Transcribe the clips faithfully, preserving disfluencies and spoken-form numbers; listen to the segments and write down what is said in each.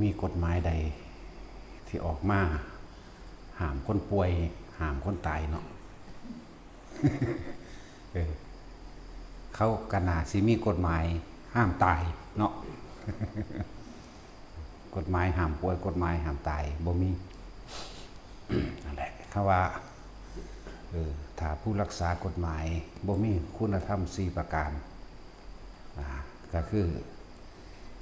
มีกฎหมายใดที่ออกมาห้ามคนป่วย ห้ามคนตายเนาะ เออ เขาก็น่าสิมีกฎหมายห้ามตายเนาะ กฎหมายห้ามป่วย กฎหมายห้ามตายบ่มี นั่นแหละ เขาว่า เออ ถ้าผู้รักษากฎหมายบ่มีคุณธรรมสี่ประการ อ่า ก็คือ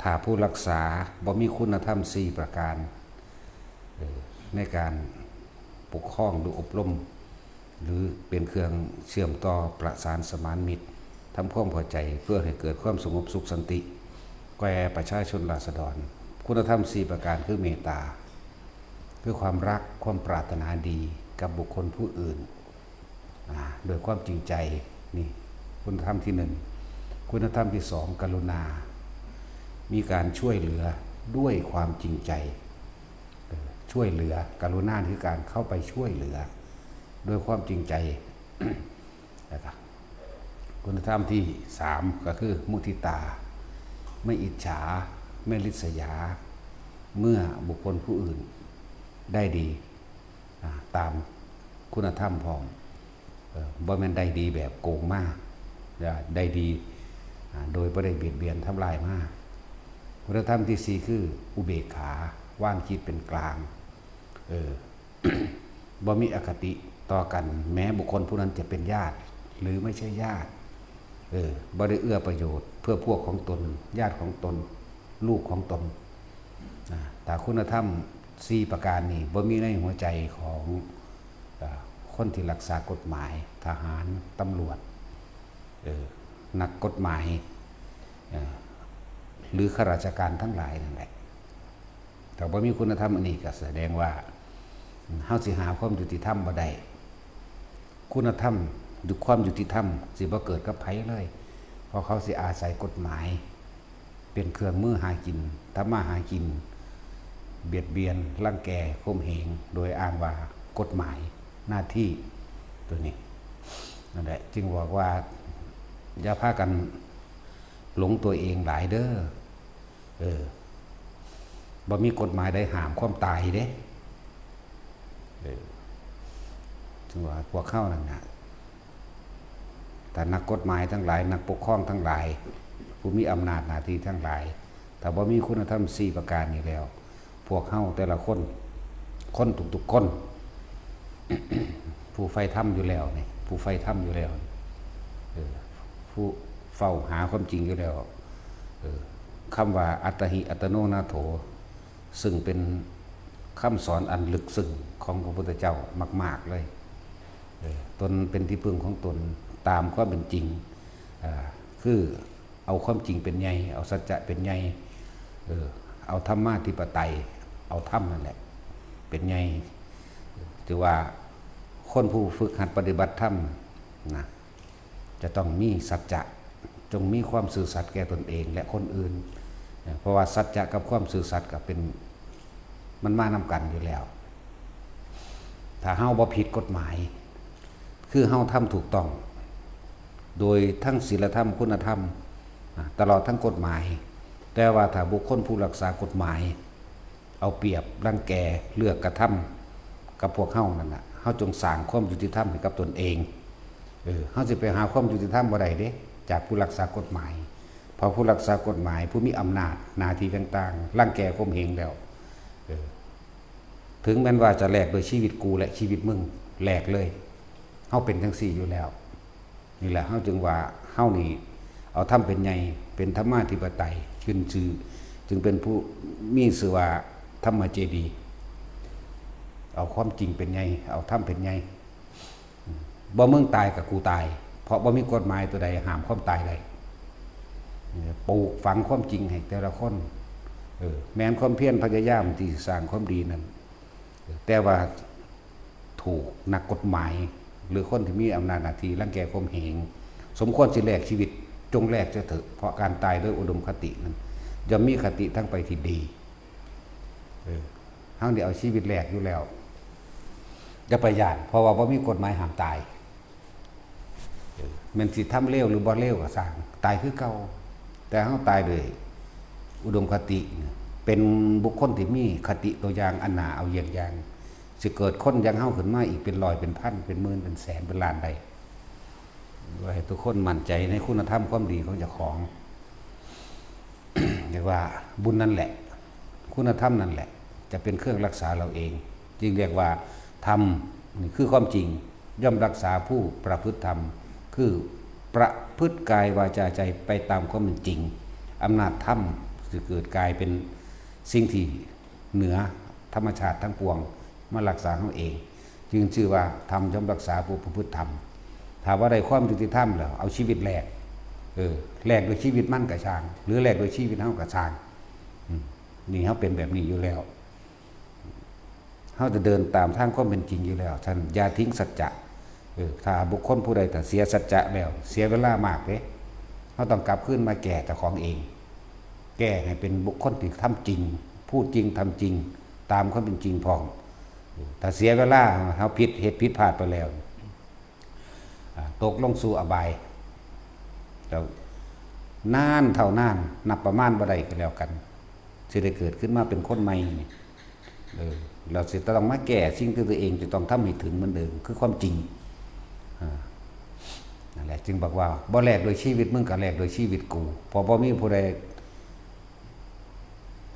ถ้าผู้รักษาบ่มีคุณธรรมสี่ประการ เอ่อ ในการปกครองหรืออบรม หรือเป็นเครื่องเชื่อมต่อประสานสมานมิตร ทำความเข้าใจเพื่อให้เกิดความสงบสุขสันติ แก่ประชาชนราษฎร คุณธรรมสี่ประการคือเมตตา คือความรัก ความปรารถนาดีกับบุคคลผู้อื่น อ่า โดยความจริงใจ นี่ คุณธรรมที่หนึ่ง คุณธรรมที่สอง กรุณา มีการช่วยเหลือด้วยความจริงใจ เอ่อ ช่วยเหลือ กรุณาคือการเข้าไปช่วยเหลือ ด้วยความจริงใจ นะครับ คุณธรรมที่สามก็คือมุทิตา ไม่อิจฉา ไม่ริษยา เมื่อบุคคลผู้อื่นได้ดี อ่า ตามคุณธรรมพร้อม เอ่อ บ่แม่นได้ดีแบบโกงมา แต่ได้ดี อ่า โดยบ่ได้เบียดเบียนทำลายมา คุณธรรมที่สี่คืออุเบกขา วางจิตเป็นกลาง เออ บ่มีอคติต่อกัน แม้บุคคลผู้นั้นจะเป็นญาติ หรือไม่ใช่ญาติ เออ บ่ได้เอื้อประโยชน์เพื่อพวกของตน ญาติของตน ลูกของตน อ่า ถ้าคุณธรรมสี่ประการนี้บ่มีในหัวใจของ อ่า คนที่รักษากฎหมาย ทหาร ตำรวจ เออ นักกฎหมาย เออ หรือข้าราชการทั้งหลายนั่นแหละ ถ้าบ่มีคุณธรรมอันนี้ก็แสดงว่า เฮาสิหาความยุติธรรมบ่ได้ คุณธรรม ความยุติธรรมสิบ่เกิดกับไผเลย เพราะเขาสิอาศัยกฎหมาย เป็นเครื่องมือหากิน ทำมาหากิน เบียดเบียน รังแก ข่มเหง โดยอ้างว่ากฎหมาย หน้าที่ ตัวนี้ นั่นแหละ จึงบอกว่า อย่าพากันหลงตัวเองหลายเด้อ เออ บ่มีกฎหมายใดห้ามความตายเด้ เออ ถึงว่าพวกเขานั่นน่ะ ถ้านักกฎหมายทั้งหลาย นักปกครองทั้งหลาย ผู้มีอำนาจหน้าที่ทั้งหลาย ถ้าบ่มีคุณธรรมสี่ประการนี้แล้ว พวกเฮาแต่ละคน คนทุกๆคน ผู้ใฝ่ธรรมอยู่แล้วนี่ ผู้ใฝ่ธรรมอยู่แล้ว เออ ผู้เฝ้าหาความจริงอยู่แล้ว เออ คำว่าอัตตหิอัตโนนาโถ ซึ่งเป็นคำสอนอันลึกซึ้งของพระพุทธเจ้ามากๆเลย เออ ตนเป็นที่พึ่งของตนตามความเป็นจริง อ่า คือเอาความจริงเป็นใหญ่ เอาสัจจะเป็นใหญ่ เออ เอาธรรมาธิปไตย เอาธรรมนั่นแหละ เป็นใหญ่ ถือว่าคนผู้ฝึกหัดปฏิบัติธรรมนะ จะต้องมีสัจจะ จงมีความซื่อสัตย์แก่ตนเองและคนอื่น เพราะว่าสัจจะกับความซื่อสัตย์ก็เป็น มันมานำกันอยู่แล้ว ถ้าเฮาบ่ผิดกฎหมาย คือเฮาทำถูกต้อง โดยทั้งศีลธรรม คุณธรรม อ่ะ ตลอดทั้งกฎหมาย แต่ว่าถ้าบุคคลผู้รักษากฎหมาย เอาเปรียบ รังแก เลือกกระทำกับพวกเฮานั่นน่ะ เฮาจงสร้างความยุติธรรมให้กับตนเอง เออ เฮาสิไปหาความยุติธรรมบ่ได้เด้ จากผู้รักษากฎหมาย เพราะผู้รักษากฎหมาย ผู้มีอำนาจหน้าที่ต่างๆ รังแกข่มเหงแล้ว เออ ถึงแม้นว่าจะแลกโดยชีวิตกูและชีวิตมึง แลกเลย เฮาเป็นจังซี่อยู่แล้ว นี่แหละ เฮาจึงว่า เฮานี่เอาธรรมเป็นใหญ่ เป็นธรรมาธิปไตย ขึ้นชื่อ จึงเป็นผู้มีชื่อว่าธรรมเจดีย์ เอาความจริงเป็นใหญ่ เอาธรรมเป็นใหญ่ บ่มึงตายกับกูตาย เพราะบ่มีกฎหมายตัวใดห้ามความตายได้ ปลูกฝังความจริงให้แต่ละคน เออ แม้นความเพียรพยายามที่สร้างความดีนั้น แต่ว่าถูกนักกฎหมาย หรือคนที่มีอำนาจหน้าที่รังแกข่มเหง สมควรสิแลกชีวิต จงแลกเสียเถอะ เพราะการตายด้วยอุดมคตินั้น ย่อมมีคติทั้งไปที่ดี เออ เฮานี่เอาชีวิตแลกอยู่แล้ว อย่าไปย้าน เพราะว่าบ่มีกฎหมายห้ามตาย เออ แม่นสิทำเลวหรือบ่เลวก็ซ่าง ตายคือเก่า แต่เฮาตายด้วยอุดมคติเนี่ย เป็นบุคคลที่มีคติตัวอย่างอันน่าเอาเยี่ยงอย่าง สิเกิดคนอย่างเฮาขึ้นมาอีกเป็นร้อยเป็นพันเป็นหมื่นเป็นแสนเป็นล้านได้ ว่าให้ทุกคนมั่นใจในคุณธรรมความดีของเจ้าของ เรียกว่าบุญนั่นแหละ คุณธรรมนั่นแหละ จะเป็นเครื่องรักษาเราเอง จึงเรียกว่าธรรมนี่คือความจริง ย่อมรักษาผู้ประพฤติธรรม คือประพฤติกายวาจาใจไปตามความเป็นจริง อำนาจธรรมจะเกิดกลายเป็นสิ่งที่เหนือธรรมชาติทั้งปวง มารักษาเราเอง จึงชื่อว่าธรรมย่อมรักษาผู้ประพฤติธรรม ถ้าว่าได้ความยุติธรรมแล้ว เอาชีวิตแลก เออ แลกด้วยชีวิตมันก็ช่าง หรือแลกด้วยชีวิตเฮาก็ช่าง อืม นี่เฮาเป็นแบบนี้อยู่แล้ว เฮาจะเดินตามทางความเป็นจริงอยู่แล้ว ท่านอย่าทิ้งสัจจะ เออ ถ้าบุคคลผู้ใดถ้าเสียสัจจะแล้ว เสียเวลามากเด้ เฮาต้องกลับคืนมาแก้เจ้าของเอง แก้ให้เป็นบุคคลที่ทำจริง พูดจริง ทำจริง ตามความเป็นจริงพร้อม ถ้าเสียเวลา เฮาผิด เฮ็ดผิดพลาดไปแล้ว อ่า ตกลงสู่อบาย แล้วนานเท่านาน นับประมาณบ่ได้ก็แล้วกัน สิได้เกิดขึ้นมาเป็นคนใหม่นี่ เออ เราสิต้องมาแก้สิ่งที่ตัวเองจะต้องทำให้ถึงเหมือนเดิม คือความจริง อ่า นั่นแหละ จึงบอกว่า บ่แลกโดวยชีวิตมึงก็แลกโดวยชีวิตกู เพราะบ่มีผู้ใด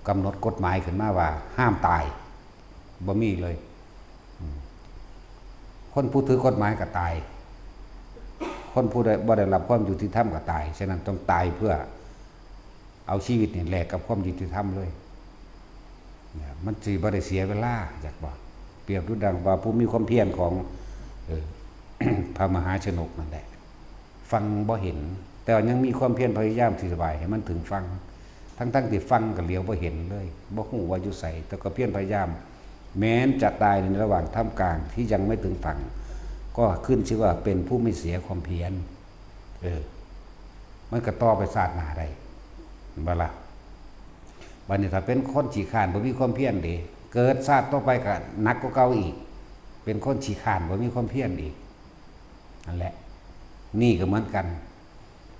กำหนดกฎหมายขึ้นมาว่าห้ามตาย บ่มีเลย อืม คนผู้ถือกฎหมายก็ตาย คนผู้ใดบ่ได้รับความยุติธรรมก็ตาย ฉะนั้นต้องตายเพื่อเอาชีวิตนี่แลกกับความยุติธรรมเลย เนี่ย มันสิบ่ได้เสียเวลา อยากบอก เปรียบดูดังว่าผู้มีความเพียรของ เออ พระมหาชนกนั่นแหละ ฟังบ่เห็น แต่ว่ายังมีความเพียรพยายามที่จะบ่ายให้มันถึงฟัง ทั้งๆที่ฟังก็เหลียวบ่เห็นเลย บ่ฮู้ว่าอยู่ไส แต่ก็เพียรพยายาม แม้นจะตายในระหว่างท่ามกลางที่ยังไม่ถึงฝั่ง ก็ขึ้นชื่อว่าเป็นผู้ไม่เสียความเพียร เออ มันก็ต่อไปชาติหน้าได้ เห็นบ่ล่ะ บัดนี้ถ้าเป็นคนขี้คร้านบ่มีความเพียรเด้ เกิดชาติต่อไปก็หนักกว่าเก่าอีก เป็นคนขี้คร้านบ่มีความเพียรอีก นั่นแหละ นี่ก็เหมือนกัน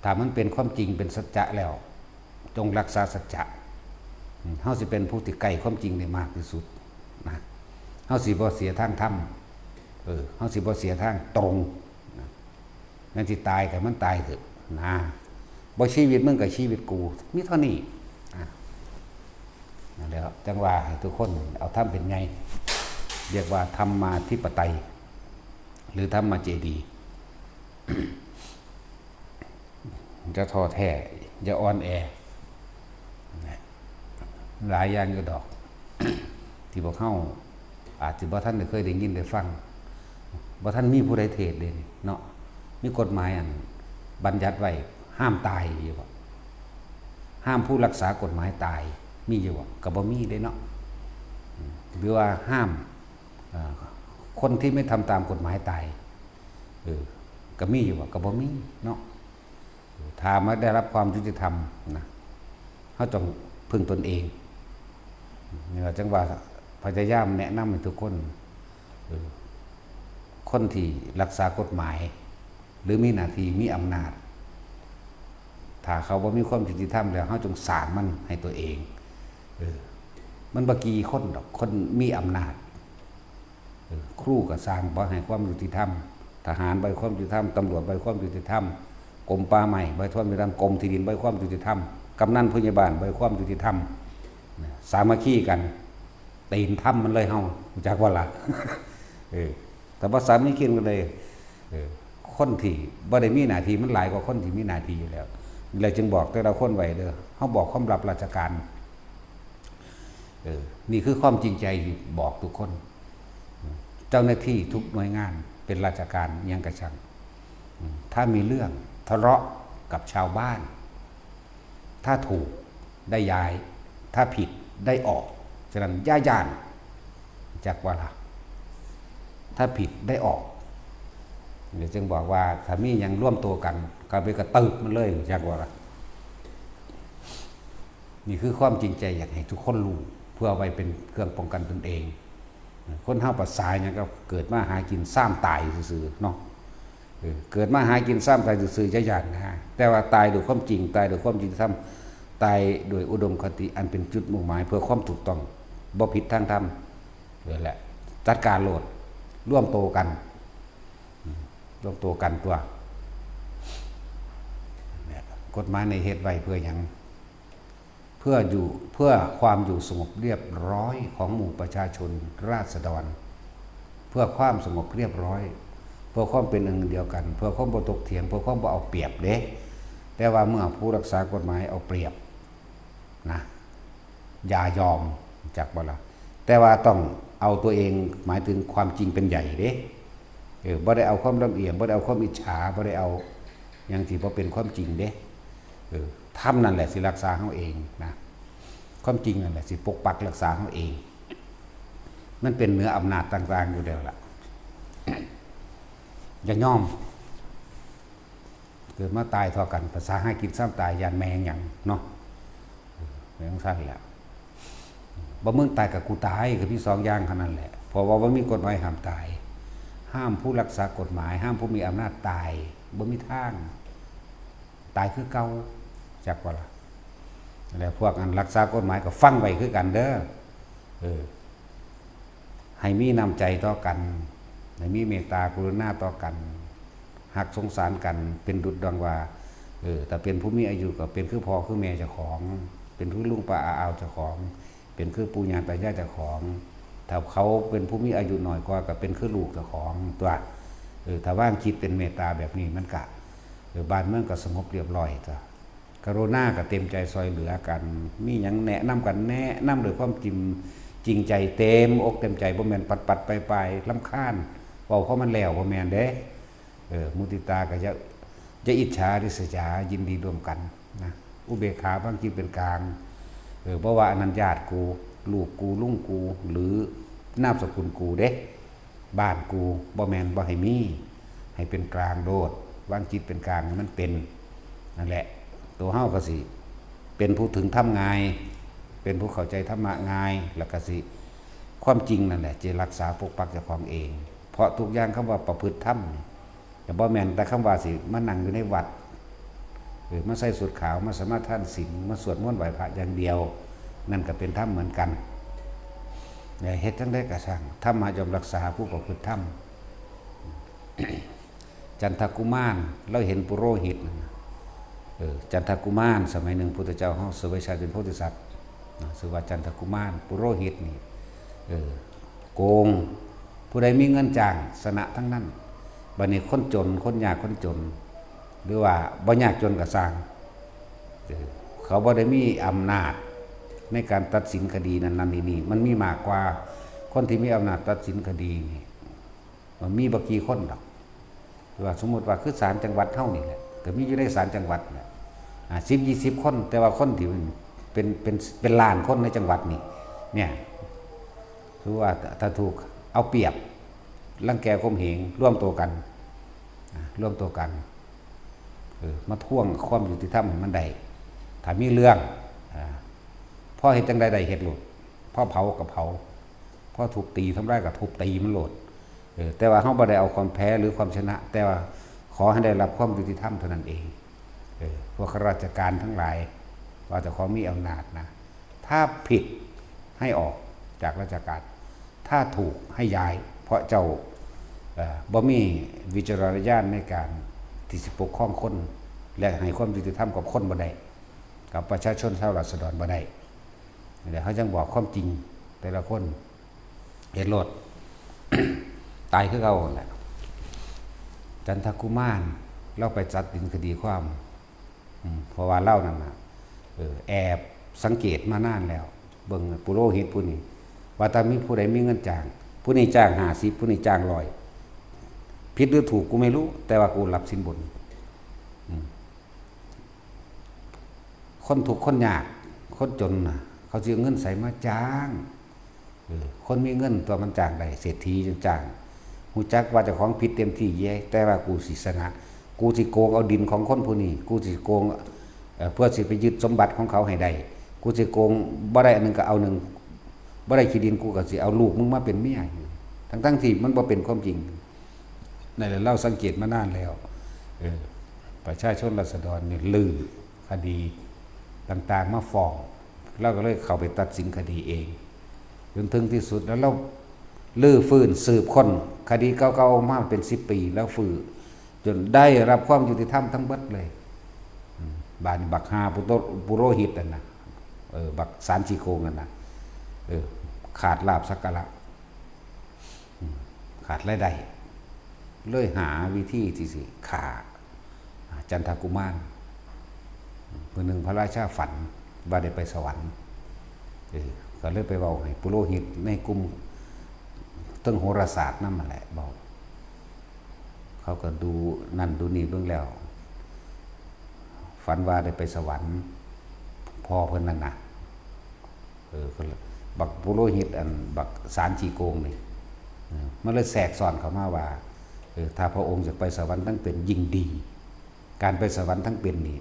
ถ้ามันเป็นความจริงเป็นสัจจะแล้ว จงรักษาสัจจะ อืม เฮาสิเป็นผู้ที่ใกล้ความจริงได้มากที่สุดนะ เฮาสิบ่เสียทางธรรม เออ เฮาสิบ่เสียทางตรงนะ แม้นสิตายก็มันตายเถอะ นะ บ่ชีวิตมึงก็ชีวิตกู มีเท่านี้ อ่ะ นั่นแหละครับ จังว่าให้ทุกคนเอาธรรมเป็นใหญ่ เรียกว่าธรรมาธิปไตย หรือธรรมเจดีย์ อย่าท้อแท้ อย่าอ่อนแอ หลายอย่างอยู่ดอก ที่พวกเฮาอาจสิบ่ทันได้เคยได้ยินได้ฟัง บ่ทันมีผู้ใดเทศน์เลยเนาะ มีกฎหมายอันบัญญัติไว้ห้ามตายอยู่บ่ ห้ามผู้รักษากฎหมายตาย มีอยู่บ่ ก็บ่มีเด้เนาะ หรือว่าห้าม เอ่อ คนที่ไม่ทำตามกฎหมายตาย เออ ก็มีอยู่บ่ ก็บ่มีเนาะ ถ้ามาได้รับความยุติธรรมนะ เฮาต้องพึ่งตนเอง นี่ล่ะจังว่าพยายามแนะนำให้ทุกคน เออ คนที่รักษากฎหมาย หรือมีหน้าที่มีอำนาจ ถ้าเขาบ่มีความยุติธรรมแล้ว เฮาจงสร้างมันให้ตัวเอง เออ มันบ่กี่คนดอก คนมีอำนาจ เออ ครูก็สร้างบ่ให้ความยุติธรรม ทหารบ่ให้ความยุติธรรม ตำรวจบ่ให้ความยุติธรรม กรมป่าไม้บ่ให้ความยุติธรรม กรมที่ดินบ่ให้ความยุติธรรม กำนันผู้ใหญ่บ้านบ่ให้ความยุติธรรม นะ สามัคคีกัน ตีนธรรมมันเลยเฮา รู้จักบ่ล่ะ เออ แต่ว่าสามัคคีกันเลย เออ คนที่บ่ได้มีหน้าที่มันหลายกว่าคนที่มีหน้าที่อยู่แล้ว นี่แหละจึงบอกแต่ละคนไว้เด้อ เฮาบอกความลับราชการ เออ นี่คือความจริงใจที่บอกทุกคน เจ้าหน้าที่ทุกหน่วยงานเป็นราชการอิหยังกะช่าง อืม ถ้ามีเรื่องทะเลาะกับชาวบ้าน ถ้าถูกได้ย้าย ถ้าผิดได้ออก ฉะนั้นอย่าย้าน จักว่าล่ะ ถ้าผิดได้ออก เดี๋ยวจึงบอกว่าถ้ามีหยังร่วมตัวกัน ก็ไปกระตืบมันเลย จักว่าล่ะ นี่คือความจริงใจอยากให้ทุกคนรู้ เพื่อเอาไว้เป็นเครื่องป้องกันตนเอง คนเฮาภาษาหยังก็เกิดมาหากินซ้ำตายซื่อๆเนาะ เออ เกิดมาหากินซ้ำตายซื่อๆ อย่าย้านนะ แต่ว่าตายด้วยความจริง ตายด้วยความยุติธรรม ตายโดยอุดมคติอันเป็นจุดมุ่งหมายเพื่อความถูกต้อง บ่ผิดทางธรรม นั่นแหละ จัดการโลด ร่วมโตกัน อืม ร่วมโตกันตัว เนี่ย กฎหมายในเฮ็ดไว้เพื่อหยัง เพื่ออยู่ เพื่อความอยู่สงบเรียบร้อยของหมู่ประชาชนราษฎร เพื่อความสงบเรียบร้อย เพื่อความเป็นหนึ่งเดียวกัน เพื่อความบ่ถกเถียง เพื่อความบ่เอาเปรียบเด้ แต่ว่าเมื่อผู้รักษากฎหมายเอาเปรียบนะ อย่ายอม จักบ่ละ แต่ว่าต้องเอาตัวเอง หมายถึงความจริงเป็นใหญ่เด้ เออ บ่ได้เอาความลำเอียง บ่ได้เอาความอิจฉา บ่ได้เอาหยังที่บ่เป็นความจริงเด้ เออ ธรรมนั่นแหละสิรักษาเฮาเองนะ ความจริงนั่นแหละสิปกปักรักษาเฮาเอง มันเป็นเหนืออำนาจต่างๆอยู่แล้วล่ะ อย่ายอม เกิดมาตายเท่ากัน ภาษาหากินซ้ำตาย ย่านแม่งหยังเนาะ เออ เป็นจั่งซั้นแหละ บ่มึงตายกับกูตาย ก็มีสองอย่างเท่านั้นแหละ เพราะว่าบ่มีกฎหมายห้ามตาย ห้ามผู้รักษากฎหมาย ห้ามผู้มีอำนาจตาย บ่มีทาง ตายคือเก่า จักบ่ล่ะ แล้วพวกอันรักษากฎหมายก็ฟังไว้คือกันเด้อ เออ ให้มีน้ำใจต่อกัน ให้มีเมตตากรุณาต่อกัน ฮักสงสารกัน เป็นดุจดังว่า เออ ถ้าเป็นผู้มีอายุก็เป็นคือพ่อคือแม่เจ้าของ เป็นคือลุงป้าอาอาวเจ้าของ เป็นคือปู่ย่าตายายเจ้าของ ถ้าเขาเป็นผู้มีอายุน้อยกว่าก็เป็นคือลูกเจ้าของตัว เออ ถ้าวางจิตเป็นเมตตาแบบนี้มันกะ เออ บ้านเมืองก็สงบเรียบร้อยตัว กรุณาก็เต็มใจซอยเหลือกัน มีหยังแนะนำกัน แนะนำด้วยความจริง จริงใจ เต็มอกเต็มใจ บ่แม่นปัดๆ ไปๆ รำคาญ เว้าเพราะมันแล้ว บ่แม่นเด้ เออ มุติตาก็อย่า อย่าอิจฉาริษยา ยินดีร่วมกันนะ อุเบกขาวางจิตเป็นกลาง เออ บ่ว่าอันนั้นญาติกู ลูกกู ลุงกู หรือนามสกุลกูเด้ บ้านกู บ่แม่นบ่ให้มี ให้เป็นกลางโลด วางจิตเป็นกลางให้มันเป็น นั่นแหละ ตัวเฮาก็สิ เป็นผู้ถึงธรรมง่าย เป็นผู้เข้าใจธรรมะง่าย แล้วก็สิ ความจริงนั่นแหละ จะรักษาปกปักเจ้าของเอง เพราะทุกอย่างคำว่าประพฤติธรรมนี่ ก็บ่แม่นแต่คำว่าสิมานั่งอยู่ในวัด หรือมาใส่ชุดขาว มาสมาทานศีล มาสวดมนต์ไหว้พระอย่างเดียว นั่นก็เป็นธรรมเหมือนกัน แต่เฮ็ดจั่งใดก็ช่าง ธรรมะย่อมรักษาผู้ประพฤติธรรม จันทกุมาร ลาวเห็นปุโรหิตนั่นน่ะ เออ จันทกุมาร สมัยหนึ่งพุทธเจ้าเฮาเสวยชาติเป็นโพธิสัตว์นะ ชื่อว่าจันทกุมาร ปุโรหิตนี่ เออ โกง ผู้ใดมีเงินจ้างชนะทั้งนั้น บัดนี้คนจน คนยาก คนจน หรือว่าบ่ยากจนก็ซ่าง เออ เขาบ่ได้มีอำนาจในการตัดสินคดีนั้นๆ นี่ๆ มันมีมากกว่า คนที่มีอำนาจตัดสินคดีนี่ มันมีบ่กี่คนดอก คือว่าสมมุติว่าคือศาลจังหวัดเฮานี่แหละ ก็มีอยู่ในศาลจังหวัดแหละ อ่า สิบ ยี่สิบ คน แต่ว่าคนที่มันเป็น เป็น เป็นล้านคนในจังหวัดนี่ เนี่ย คือว่าถ้าถูกเอาเปรียบ รังแกข่มเหง รวมตัวกัน อ่า รวมตัวกัน เออ มาทวงความยุติธรรมให้มันได้ ถ้ามีเรื่อง อ่า พอเฮ็ดจั่งใดได้เฮ็ดโลด พอเผาก็เผา พอทุบตีทำลายก็ทุบตีมันโลด เออ แต่ว่าเฮาบ่ได้เอาความแพ้หรือความชนะ แต่ว่าขอให้ได้รับความยุติธรรมเท่านั้นเอง เออ พวกข้าราชการทั้งหลาย ว่าเจ้าของมีอำนาจนะ ถ้าผิดให้ออกจากราชการ ถ้าถูกให้ย้าย เพราะเจ้า เอ่อ บ่มีวิจารณญาณในการที่สิปกครองคน และให้ความยุติธรรมกับคนบ่ได้ กับประชาชนชาวราษฎรบ่ได้ เดี๋ยวเขาจั่งบอกความจริง แต่ละคน เฮ็ดโลด ตายคือเก่าหั่นแหละ จันทกุมาร ลาวไปตัดสินคดีความ อืม เพราะว่าลาวนั่นน่ะ เออ แอบสังเกตมานานแล้ว เบิ่งปุโรหิตผู้นี้ ว่าถ้ามีผู้ใดมีเงินจ้าง ผู้นี้จ้างห้าสิบ ผู้นี้จ้างร้อย ผิดหรือถูกกูไม่รู้ แต่ว่ากูรับสินบน อืม คนทุกข์คนยาก คนจนน่ะ เขาสิเอาเงินใสมาจ้าง เออ คนมีเงินตัวมันจ้างได้ เศรษฐีจั่งจ้าง ฮู้จักว่าเจ้าของผิดเต็มที่เย้ แต่ว่ากูสิชนะ กูสิโกงเอาดินของคนผู้นี้ กูสิโกง เอ่อ เพื่อสิไปยึดสมบัติของเขาให้ได้ กูสิโกง บ่ได้อันหนึ่งก็เอาหนึ่ง บ่ได้ขี้ดิน กูก็สิเอาลูกมึงมาเป็นเมีย ทั้งๆที่มันบ่เป็นความจริง นั่นแหละ ลาวสังเกตมานานแล้ว เออ ประชาชนราษฎรนี่ลื้อคดี ต่างๆมาฟ้อง แล้วก็เลยเข้าไปตัดสินคดีเอง จนถึงที่สุดแล้วเรารื้อฟื้นสืบค้นคดีเก่าๆมาเป็นสิบปี แล้วฟื้นจนได้รับความยุติธรรมทั้งเบิดเลย อืม บาดนี้บักฮาปุโต- ปุโรหิตนั่นนะ เออ บักสารชีโคงนั่นนะ เออ ขาดลาภสักการะ อืม ขาดรายได้ เลยหาวิธีที่สิฆ่าจันทกุมาร เพิ่นหนึ่งพระราชาฝันว่าได้ไปสวรรค์ เออ ก็เลยไปเว้าให้ปุโรหิตในกลุ่มเทิงโหราศาสตร์นำนั่นแหละเว้า เขาก็ดูนั่นดูนี่เบิ่งแล้ว ฝันว่าได้ไปสวรรค์ พ่อเพิ่นนั่นน่ะ เออ ก็เลย บักปุโรหิตอันบักสารชีโกงนี่ เออ มันเลยแทรกซ้อนเข้ามาว่า เออ ถ้าพระองค์อยากไปสวรรค์ทั้งเป็นยิ่งดี การไปสวรรค์ทั้งเป็นนี่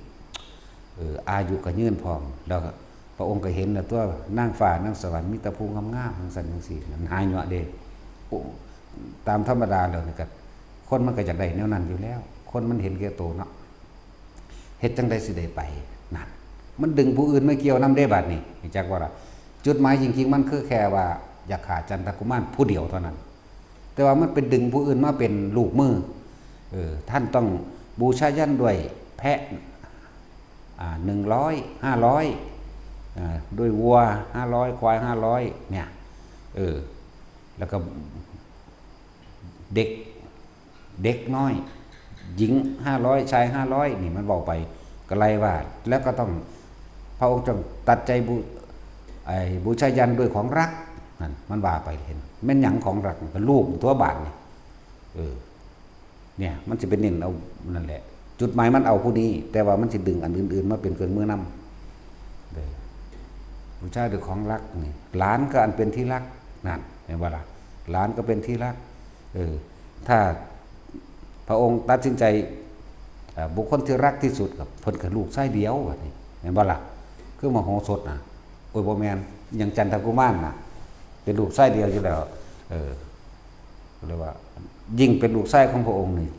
เออ อายุก็ยืนพร้อม แล้วก็พระองค์ก็เห็นแล้วตัวนางฟ้านางสวรรค์มีแต่ผู้งามๆจังซั่นจังซี่ มันหาเหยาะเด้ โอ้ ตามธรรมดาแล้วนี่ก็ คนมันก็อยากได้แนวนั้นอยู่แล้ว คนมันเห็นแก่โตเนาะ เฮ็ดจั่งใดสิได้ไป นั่น มันดึงผู้อื่นมาเกี่ยวนำเด้บาดนี้ รู้จักบ่ล่ะ จุดหมายจริงๆมันคือแค่ว่าอยากฆ่าจันทกุมารผู้เดียวเท่านั้น แต่ว่ามันไปดึงผู้อื่นมาเป็นลูกมือ เออ ท่านต้องบูชายัญด้วยแพะ อ่า หนึ่งร้อย ห้าร้อย อ่า ด้วยวัว ห้าร้อย ควาย ห้าร้อย เนี่ย เออ แล้วก็ เด็ก เด็กน้อย หญิง ห้าร้อย ชาย ห้าร้อย นี่มันเว้าไป ก็ไล่ว่า แล้วก็ต้อง พระองค์จงตัดใจบู- ไอ้ บูชายัญด้วยของรัก นั่น มันว่าไป เห็น แม่นหยังของรัก ก็ลูกตัวบาดนี่ เออ เนี่ย มันสิไปเน้นเอานั่นแหละ จุดหมายมันเอาผู้นี้ แต่ว่ามันสิดึงอันอื่นๆมาเป็นเครื่องมือนำ เด้อ บูชาด้วยของรักนี่ หลานก็อันเป็นที่รัก นั่น เห็นบ่ล่ะ หลานก็เป็นที่รัก เออ ถ้าพระองค์ตัดสินใจ เอ่อ บุคคลที่รักที่สุดก็ เพิ่นก็ลูกชายเดียว บัดนี้ เห็นบ่ล่ะ คือมโหสถน่ะ โอ้ย บ่แม่น อย่างจันทกุมารน่ะ เป็นลูกชายเดียวอยู่แล้ว เออ เรียกว่า ยิ่งเป็นลูกชายของพระองค์นี่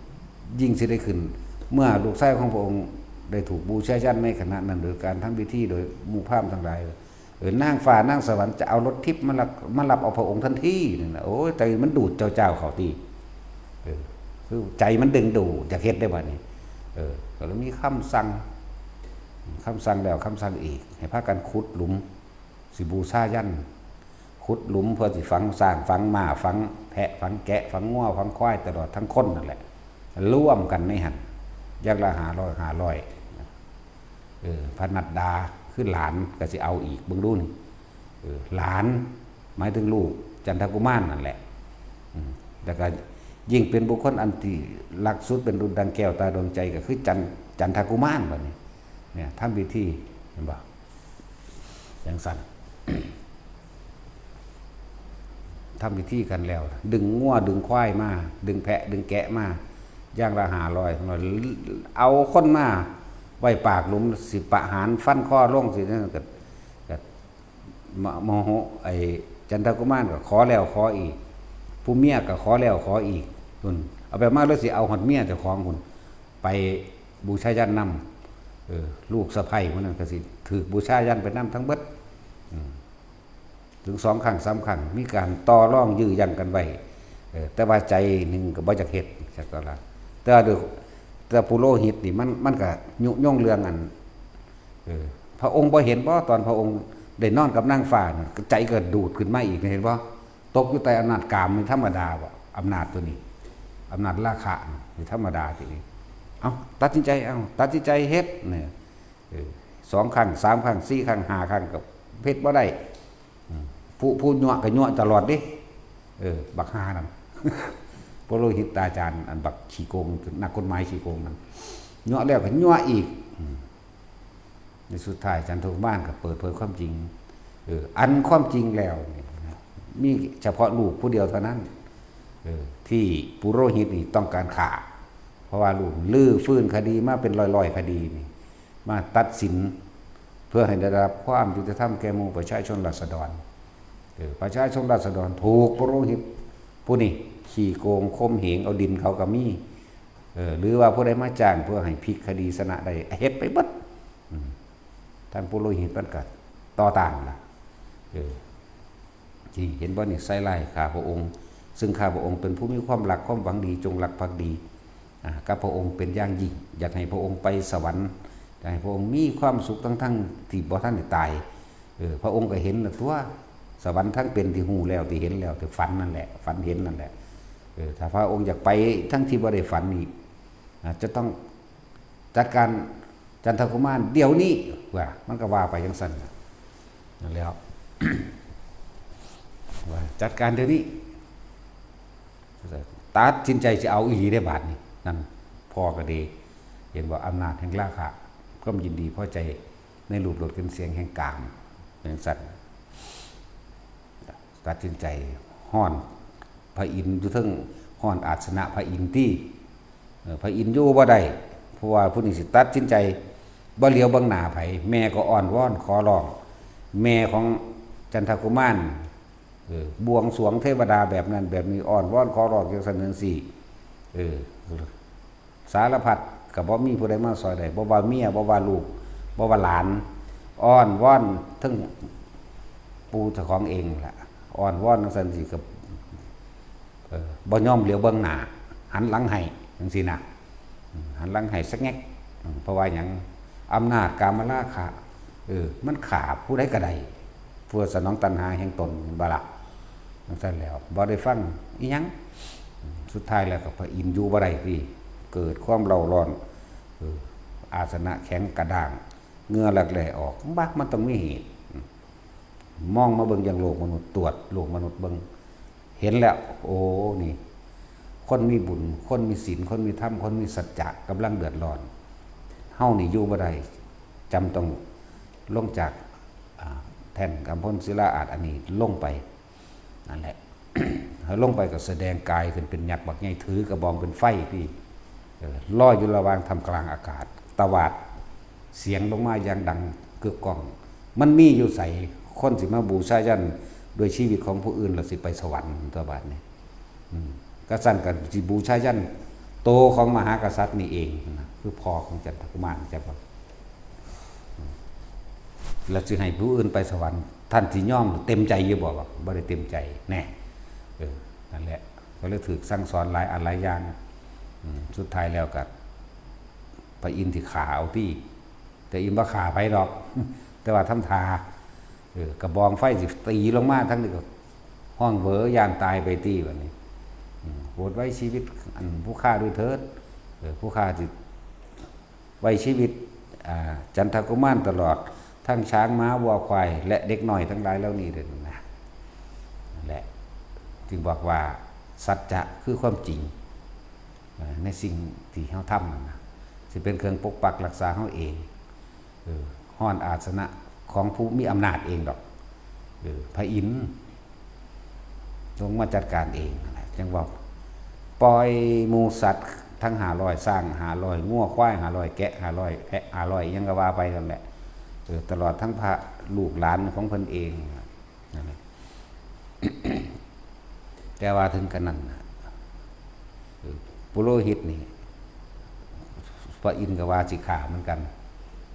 ยิ่งสิได้ขึ้น เมื่อลูกชายของพระองค์ได้ถูกบูชายัญในขณะนั้น โดยการทำพิธีโดยหมู่พราหมณ์ทั้งหลาย เออ นางฟ้านางสวรรค์จะเอารถทิพย์มารับ- มารับเอาพระองค์ทันทีนั่นน่ะ โอ้ย ใจมันดูดเจ้าๆเขาติ เออ คือใจมันดึงดูด อยากเฮ็ดได้บัดนี้ เออ ก็เลยมีคำสั่ง คำสั่งแล้วคำสั่งอีก ให้พากันขุดหลุม สิบูชายัญ ขุดหลุมเพื่อสิฝังช้าง ฝังม้า ฝังแพะ ฝังแกะ ฝังงัว ฝังควาย ตลอดทั้งคนนั่นแหละ รวมกันในหั่น อย่างละห้าร้อย ห้าร้อย เออ พระนัดดา คือหลานก็สิเอาอีก เบิ่งดูนี่ เออ หลาน หมายถึงลูกจันทกุมารนั่นแหละ อืม แล้วก็ยิ่งเป็นบุคคลอันที่รักสุดเป็นดุจดังแก้วตาดวงใจก็คือจัน- จันทกุมารบัดนี้ เนี่ย ทำพิธี เห็นบ่ จังซั่น ทำพิธีกันแล้ว ดึงงัวดึงควายมา ดึงแพะดึงแกะมา อย่างละห้าร้อย เอาคนมาไว้ปากหลุม สิประหารฟันคอลง สินั่นก็- ก็ ม- โมโห ไอ้จันทกุมารก็ขอแล้วขออีก ผู้เมียก็ขอแล้วขออีก พุ่น เอาไปมาแล้วสิเอาฮอดเมียเจ้าของพุ่น ไปบูชายัญนำ เออ ลูกสะใภ้ผู้นั้นก็สิถูกบูชายัญไปนำทั้งเบิด อืม ถึงสองครั้งสามครั้ง มีการต่อรองยื้อยั่งกันไว้ เออ แต่ว่าใจหนึ่งก็บ่อยากเฮ็ด จักก็ละ แต่ว่าด้วย- แต่ปุโรหิตนี่มัน- มันก็ยุยงเรื่องอัน เออ พระองค์บ่เห็นบ่ ตอนพระองค์ได้นอนกับนางฟ้าน่ะ ใจก็ดูดขึ้นมาอีก เห็นบ่ ตกอยู่ใต้อำนาจกามนี่ธรรมดาบ่ อำนาจตัวนี้ อำนาจราคะนี่ธรรมดาทีนี้ เอา ตัดสินใจ เอา ตัดสินใจเฮ็ดเนี่ย เออ สองครั้ง สามครั้ง สี่ครั้ง ห้าครั้งก็เฮ็ดบ่ได้ อืม ผู้- ผู้ยั่วก็ยั่วตลอดเด้ เออ บักฮานั่น ปุโรหิตาจารย์ อันบักขี้โกง นักกฎหมายขี้โกงนั่น ยั่วแล้วก็ยั่วอีก อืม ในสุดท้ายจันทกุมารก็เปิดเผยความจริง เออ อันความจริงแล้วนี่นะ มีเฉพาะลูกผู้เดียวเท่านั้น เออ ที่ปุโรหิตนี่ต้องการฆ่า เพราะว่าลูกรื้อฟื้นคดีมาเป็นร้อยๆคดีนี่ มาตัดสิน เพื่อให้ได้รับความยุติธรรมแก่หมู่ประชาชนราษฎร เออ ประชาชนราษฎรถูกปุโรหิตผู้นี้ขี้โกงข่มเหงเอาดินเขาก็มี เออ หรือว่าผู้ใดมาจ้างเพื่อให้พลิกคดีชนะได้ เฮ็ดไปเบิด อืม ท่านปุโรหิตมันก็ต่อต้านล่ะ เออ ที่เห็นบ่นี่ ใส่ร้ายข้าพระองค์ ซึ่งข้าพระองค์เป็นผู้มีความรักความหวังดี จงรักภักดี อ่า กับพระองค์เป็นอย่างยิ่ง อยากให้พระองค์ไปสวรรค์ อยากให้พระองค์มีความสุขทั้งๆที่บ่ทันได้ตาย เออ พระองค์ก็เห็นน่ะตัว สวรรค์ทั้งเป็นที่ฮู้แล้ว ที่เห็นแล้ว ที่ฝันนั่นแหละ ฝันเห็นนั่นแหละ เออ ถ้าพระองค์อยากไปทั้งที่บ่ได้ฝันนี่ อ่า จะต้องจัดการจันทกุมารเดี๋ยวนี้ ว่า มันก็ว่าไปจังซั่นน่ะ นั่นแหล้ว ว่าจัดการเดี๋ยวนี้ ตัดสินใจจะเอาอีหลีได้บาดนี้ นั่น พ่อก็ดี เห็นว่าอำนาจแห่งราคะ ความยินดีพอใจในรูปรสกลิ่นเสียงแห่งกาม จังซั่น ตัดสินใจฮ้อน พระอินทร์อยู่เทิงฮ้อนอาสนะพระอินทร์ติ เออ พระอินทร์อยู่บ่ได้ เพราะว่าผู้นี้สิตัดสินใจบ่เหลียวเบิ่งหน้าไผ แม่ก็อ้อนวอนขอร้อง แม่ของจันทกุมาร เออ บวงสรวงเทวดาแบบนั้นแบบนี้ อ้อนวอนขอร้องจังซั่นจังซี่ เออ สารพัดก็บ่มีผู้ใดมาซ่อยได้ บ่ว่าเมีย บ่ว่าลูก บ่ว่าหลาน อ้อนวอนเทิงปู่เจ้าของเองล่ะ อ้อนวอนจังซั่นสิก็ เออ บ่ยอมเหลียวเบิ่งหน้า หันหลังให้จังซี่นะ อืม หันหลังให้สะแงก อืม เพราะว่าหยัง อำนาจกามราคะ เออ มันฆ่าผู้ใดก็ได้ เพื่อสนองตัณหาแห่งตน เห็นบ่ล่ะ จังซั่นแล้ว บ่ได้ฟังอิหยัง สุดท้ายแล้วก็พระอินทร์อยู่บ่ได้ติ เกิดความเร่าร้อน เออ อาสนะแข็งกระด้าง เหงื่อหลักแหล่ออก บัก มันต้องมีเหตุ มองมาเบิ่งอย่างโลกมนุษย์ ตรวจโลกมนุษย์เบิ่ง เห็นแล้ว โอ้ นี่ คนมีบุญ คนมีศีล คนมีธรรม คนมีสัจจะ กำลังเดือดร้อน เฮานี่อยู่บ่ได้ จำต้องลงจาก อ่า แท่นกำพลศิลาอาสน์อันนี้ลงไป นั่นแหละ ลงไปก็แสดงกายขึ้นเป็นยักษ์บักใหญ่ ถือกระบองเป็นไฟติ เออ ลอยอยู่ระหว่างท่ามกลางอากาศ ตวาดเสียงลงมาอย่างดังกึกก้อง มันมีอยู่ไส คนสิมาบูชายันด้วยชีวิตของผู้อื่น แล้วสิไปสวรรค์ตัวบาดนี้ อืม กะซั่นก็สิบูชายันโตของมหากษัตริย์นี่เองนะ คือพ่อของจันทกุมาร จักว่า แล้วสิให้ผู้อื่นไปสวรรค์ ท่านสิยอมเต็มใจอยู่บ่ บ่ได้เต็มใจ แน่ เออ นั่นแหละ ก็เลยถูกสั่งสอนหลายอันหลายอย่าง อืม สุดท้ายแล้วก็ พระอินทร์สิฆ่าเอาติ แต่อินทร์บ่ฆ่าไผดอก แต่ว่าทำท่า เออ กระบองไฟสิตีลงมา ทั้งนี้ก็ฮ้องเหวอย้านตายไปติ บัดนี้ อืม โปรดไว้ชีวิตอันผู้ข้าด้วยเถิด เออ ผู้ข้าสิ ไว้ชีวิต อ่า จันทกุมารตลอด ทั้งช้างม้าวัวควาย และเด็กน้อยทั้งหลายเหล่านี้เด้อนะ นั่นแหละ จึงบอกว่าสัจจะคือความจริง อ่า ในสิ่งที่เฮาทำนั่นนะ สิเป็นเครื่องปกปักรักษาเฮาเอง เออ ฮ้อนอาสนะของผู้มีอำนาจเองดอก เออ พระอินทร์ ลงมาจัดการเองนั่นแหละ จังว่าปล่อยหมู่สัตว์ทั้งห้าร้อย ช้างห้าร้อย งัวควายห้าร้อย แกะห้าร้อย แพะห้าร้อย อิหยังก็ว่าไปนั่นแหละ เออ ตลอดทั้งพระลูกหลานของเพิ่นเองนั่นแหละ แต่ว่าถึงกะนั้นน่ะ เออ ปุโรหิตนี่ พระอินทร์ก็ว่าสิฆ่าเหมือนกัน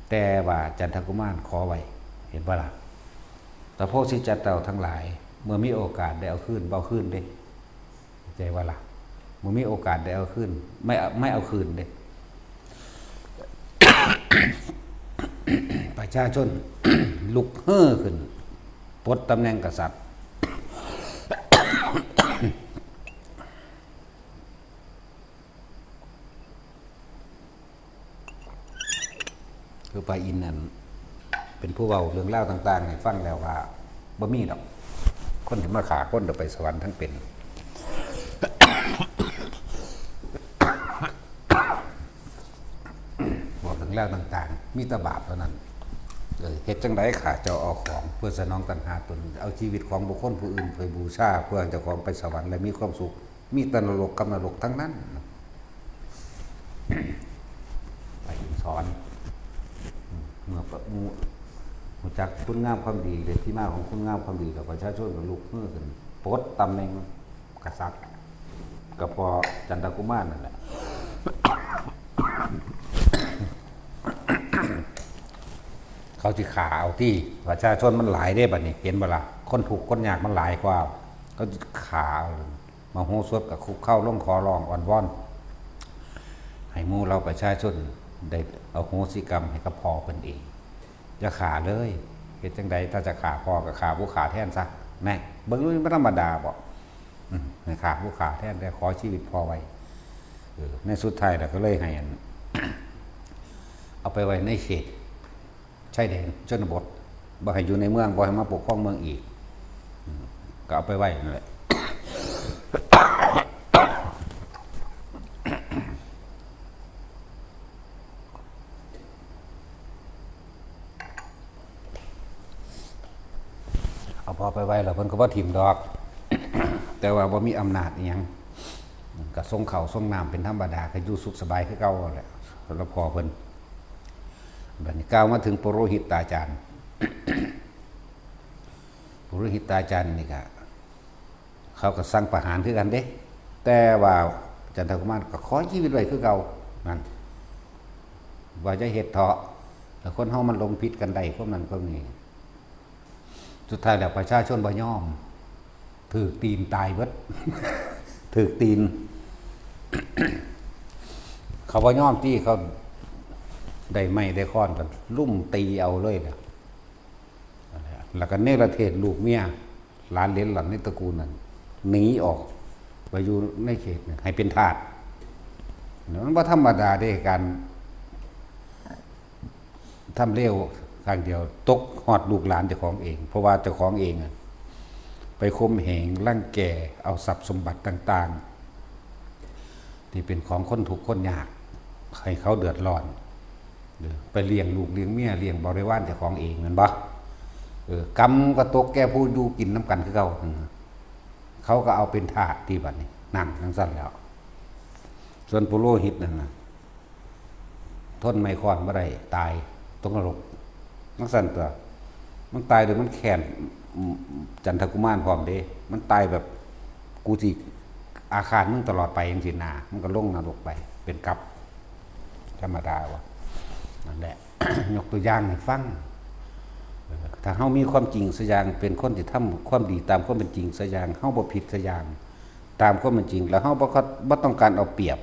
แต่ว่าจันทกุมารขอไว้ เห็นบ่ล่ะ ตะโพสิจัตเต่าทั้งหลาย เมื่อมีโอกาสได้เอาคืน บ่เอาคืนเด้ เข้าใจบ่ล่ะ เมื่อมีโอกาสได้เอาคืน ไม่เอา ไม่เอาคืนเด้ ประชาชน ลุกเฮ้อขึ้น ปลดตำแหน่งกษัตริย์ คือพระอินทร์นั่นเป็นผู้เว้าเรื่องราวต่างๆให้ฟังแล้วว่าบ่มีดอก คนที่มาฆ่าคนจะไปสวรรค์ทั้งเป็น บอกเรื่องราวต่างๆ มีแต่บาปเท่านั้น เออ เฮ็ดจังได๋ข้าเจ้าเอาของเพื่อสนองตัณหาตน เอาชีวิตของบุคคลผู้อื่นไปบูชาเพื่อให้เจ้าของไปสวรรค์และมีความสุข มีแต่นรกกับนรกทั้งนั้น ไปสอน เมื่อประ หมู่ รู้จักคุณงามความดี และที่มาของคุณงามความดี แล้วประชาชนก็ลุกฮือขึ้น ปลดตำแหน่งกษัตริย์ ก็พอจันทกุมารนั่นแหละ ค เขาสิฆ่าเอาติ ประชาชนมันหลายเด้บัดนี้ เห็นบ่ล่ะ คนทุกข์คนยากมันหลายกว่า เขาสิฆ่าเอา มโหสถก็คุกเข่าลงขอร้องอ้อนวอน ให้หมู่เหล่าประชาชนได้อโหสิกรรมให้กับพ่อเพิ่นเอง อย่าฆ่าเลย เฮ็ดจั่งใด ถ้าจะฆ่าพ่อก็ฆ่าผู้ฆ่าแทนซะ แน่ เบิ่งดู มันธรรมดาบ่ อืม ให้ฆ่าผู้ฆ่าแทน แต่ขอชีวิตพ่อไว้ เออ ในสุดท้ายแล้วก็เลยให้อัน เอาไปไว้ในเขตชายแดนชนบท บ่ให้อยู่ในเมือง บ่ให้มาปกครองเมืองอีก อืม ก็เอาไปไว้นั่นแหละ เอาพ่อไปไว้แล้วเพิ่นก็บ่ถิ่มดอก แต่ว่าบ่มีอำนาจอิหยัง ก็ส่งข้าวส่งน้ำเป็นธรรมดา ก็อยู่สุขสบายคือเก่าแหละ แล้วพ่อเพิ่น บัดนี้กล่าวมาถึงปุโรหิตาจารย์ ปุโรหิตาจารย์นี่ก็ เขาก็สั่งประหารคือกันเด้ แต่ว่าจันทกุมารก็ขอชีวิตไว้คือเก่า นั่น ว่าอย่าเฮ็ดเถาะ แต่คนเฮามันหลงผิดกันได้ ความนั้นความนี้ สุดท้ายแล้วประชาชนบ่ยอม ถืกตีนตายเบิด ถืกตีน เขาบ่ยอมติ เขาได้ไม้ได้ค้อนก็ลุ่มตีเอาเลยล่ะ แล้วก็เนรเทศลูกเมีย หลานเหลนหลานในตระกูลนั้น หนีออกไปอยู่ในเขตนั้น ให้เป็นทาส มันบ่ธรรมดาเด้ การทำเลวครั้งเดียว ตกฮอดลูกหลานเจ้าของเอง เพราะว่าเจ้าของเองอะ ไปข่มเหงรังแกเอาทรัพย์สมบัติต่างๆ ที่เป็นของคนทุกข์คนยาก ให้เขาเดือดร้อน หรือไปเลี้ยงลูกเลี้ยงเมีย เลี้ยงบริวารเจ้าของเอง แม่นบ่ เออ กรรมก็ตกแก่ผู้อยู่กินนำกันคือเก่า เขาก็เอาเป็นทาสติบัดนี้ นั่นจั่งซั้นแล้ว ส่วนปุโรหิตนั่นน่ะ ทนไม้ค้อนบ่ได้ ตายตกนรก จั่งซั้นตั๊ว มันตายโดยมันแค้น อืม จันทกุมารพร้อมเด้ มันตายแบบ กูสิอาฆาตมึงตลอดไปจั่งซี้นะ มันก็ลงนรกไป เป็นกรรมธรรมดาว่ะ นั่นแหละ ยกตัวอย่างให้ฟัง เออ ถ้าเฮามีความจริงสักอย่าง เป็นคนที่ทำความดีตามความเป็นจริงสักอย่าง เฮาบ่ผิดสักอย่าง ตามความเป็นจริง แล้วเฮาบ่ บ่ต้องการเอาเปรียบ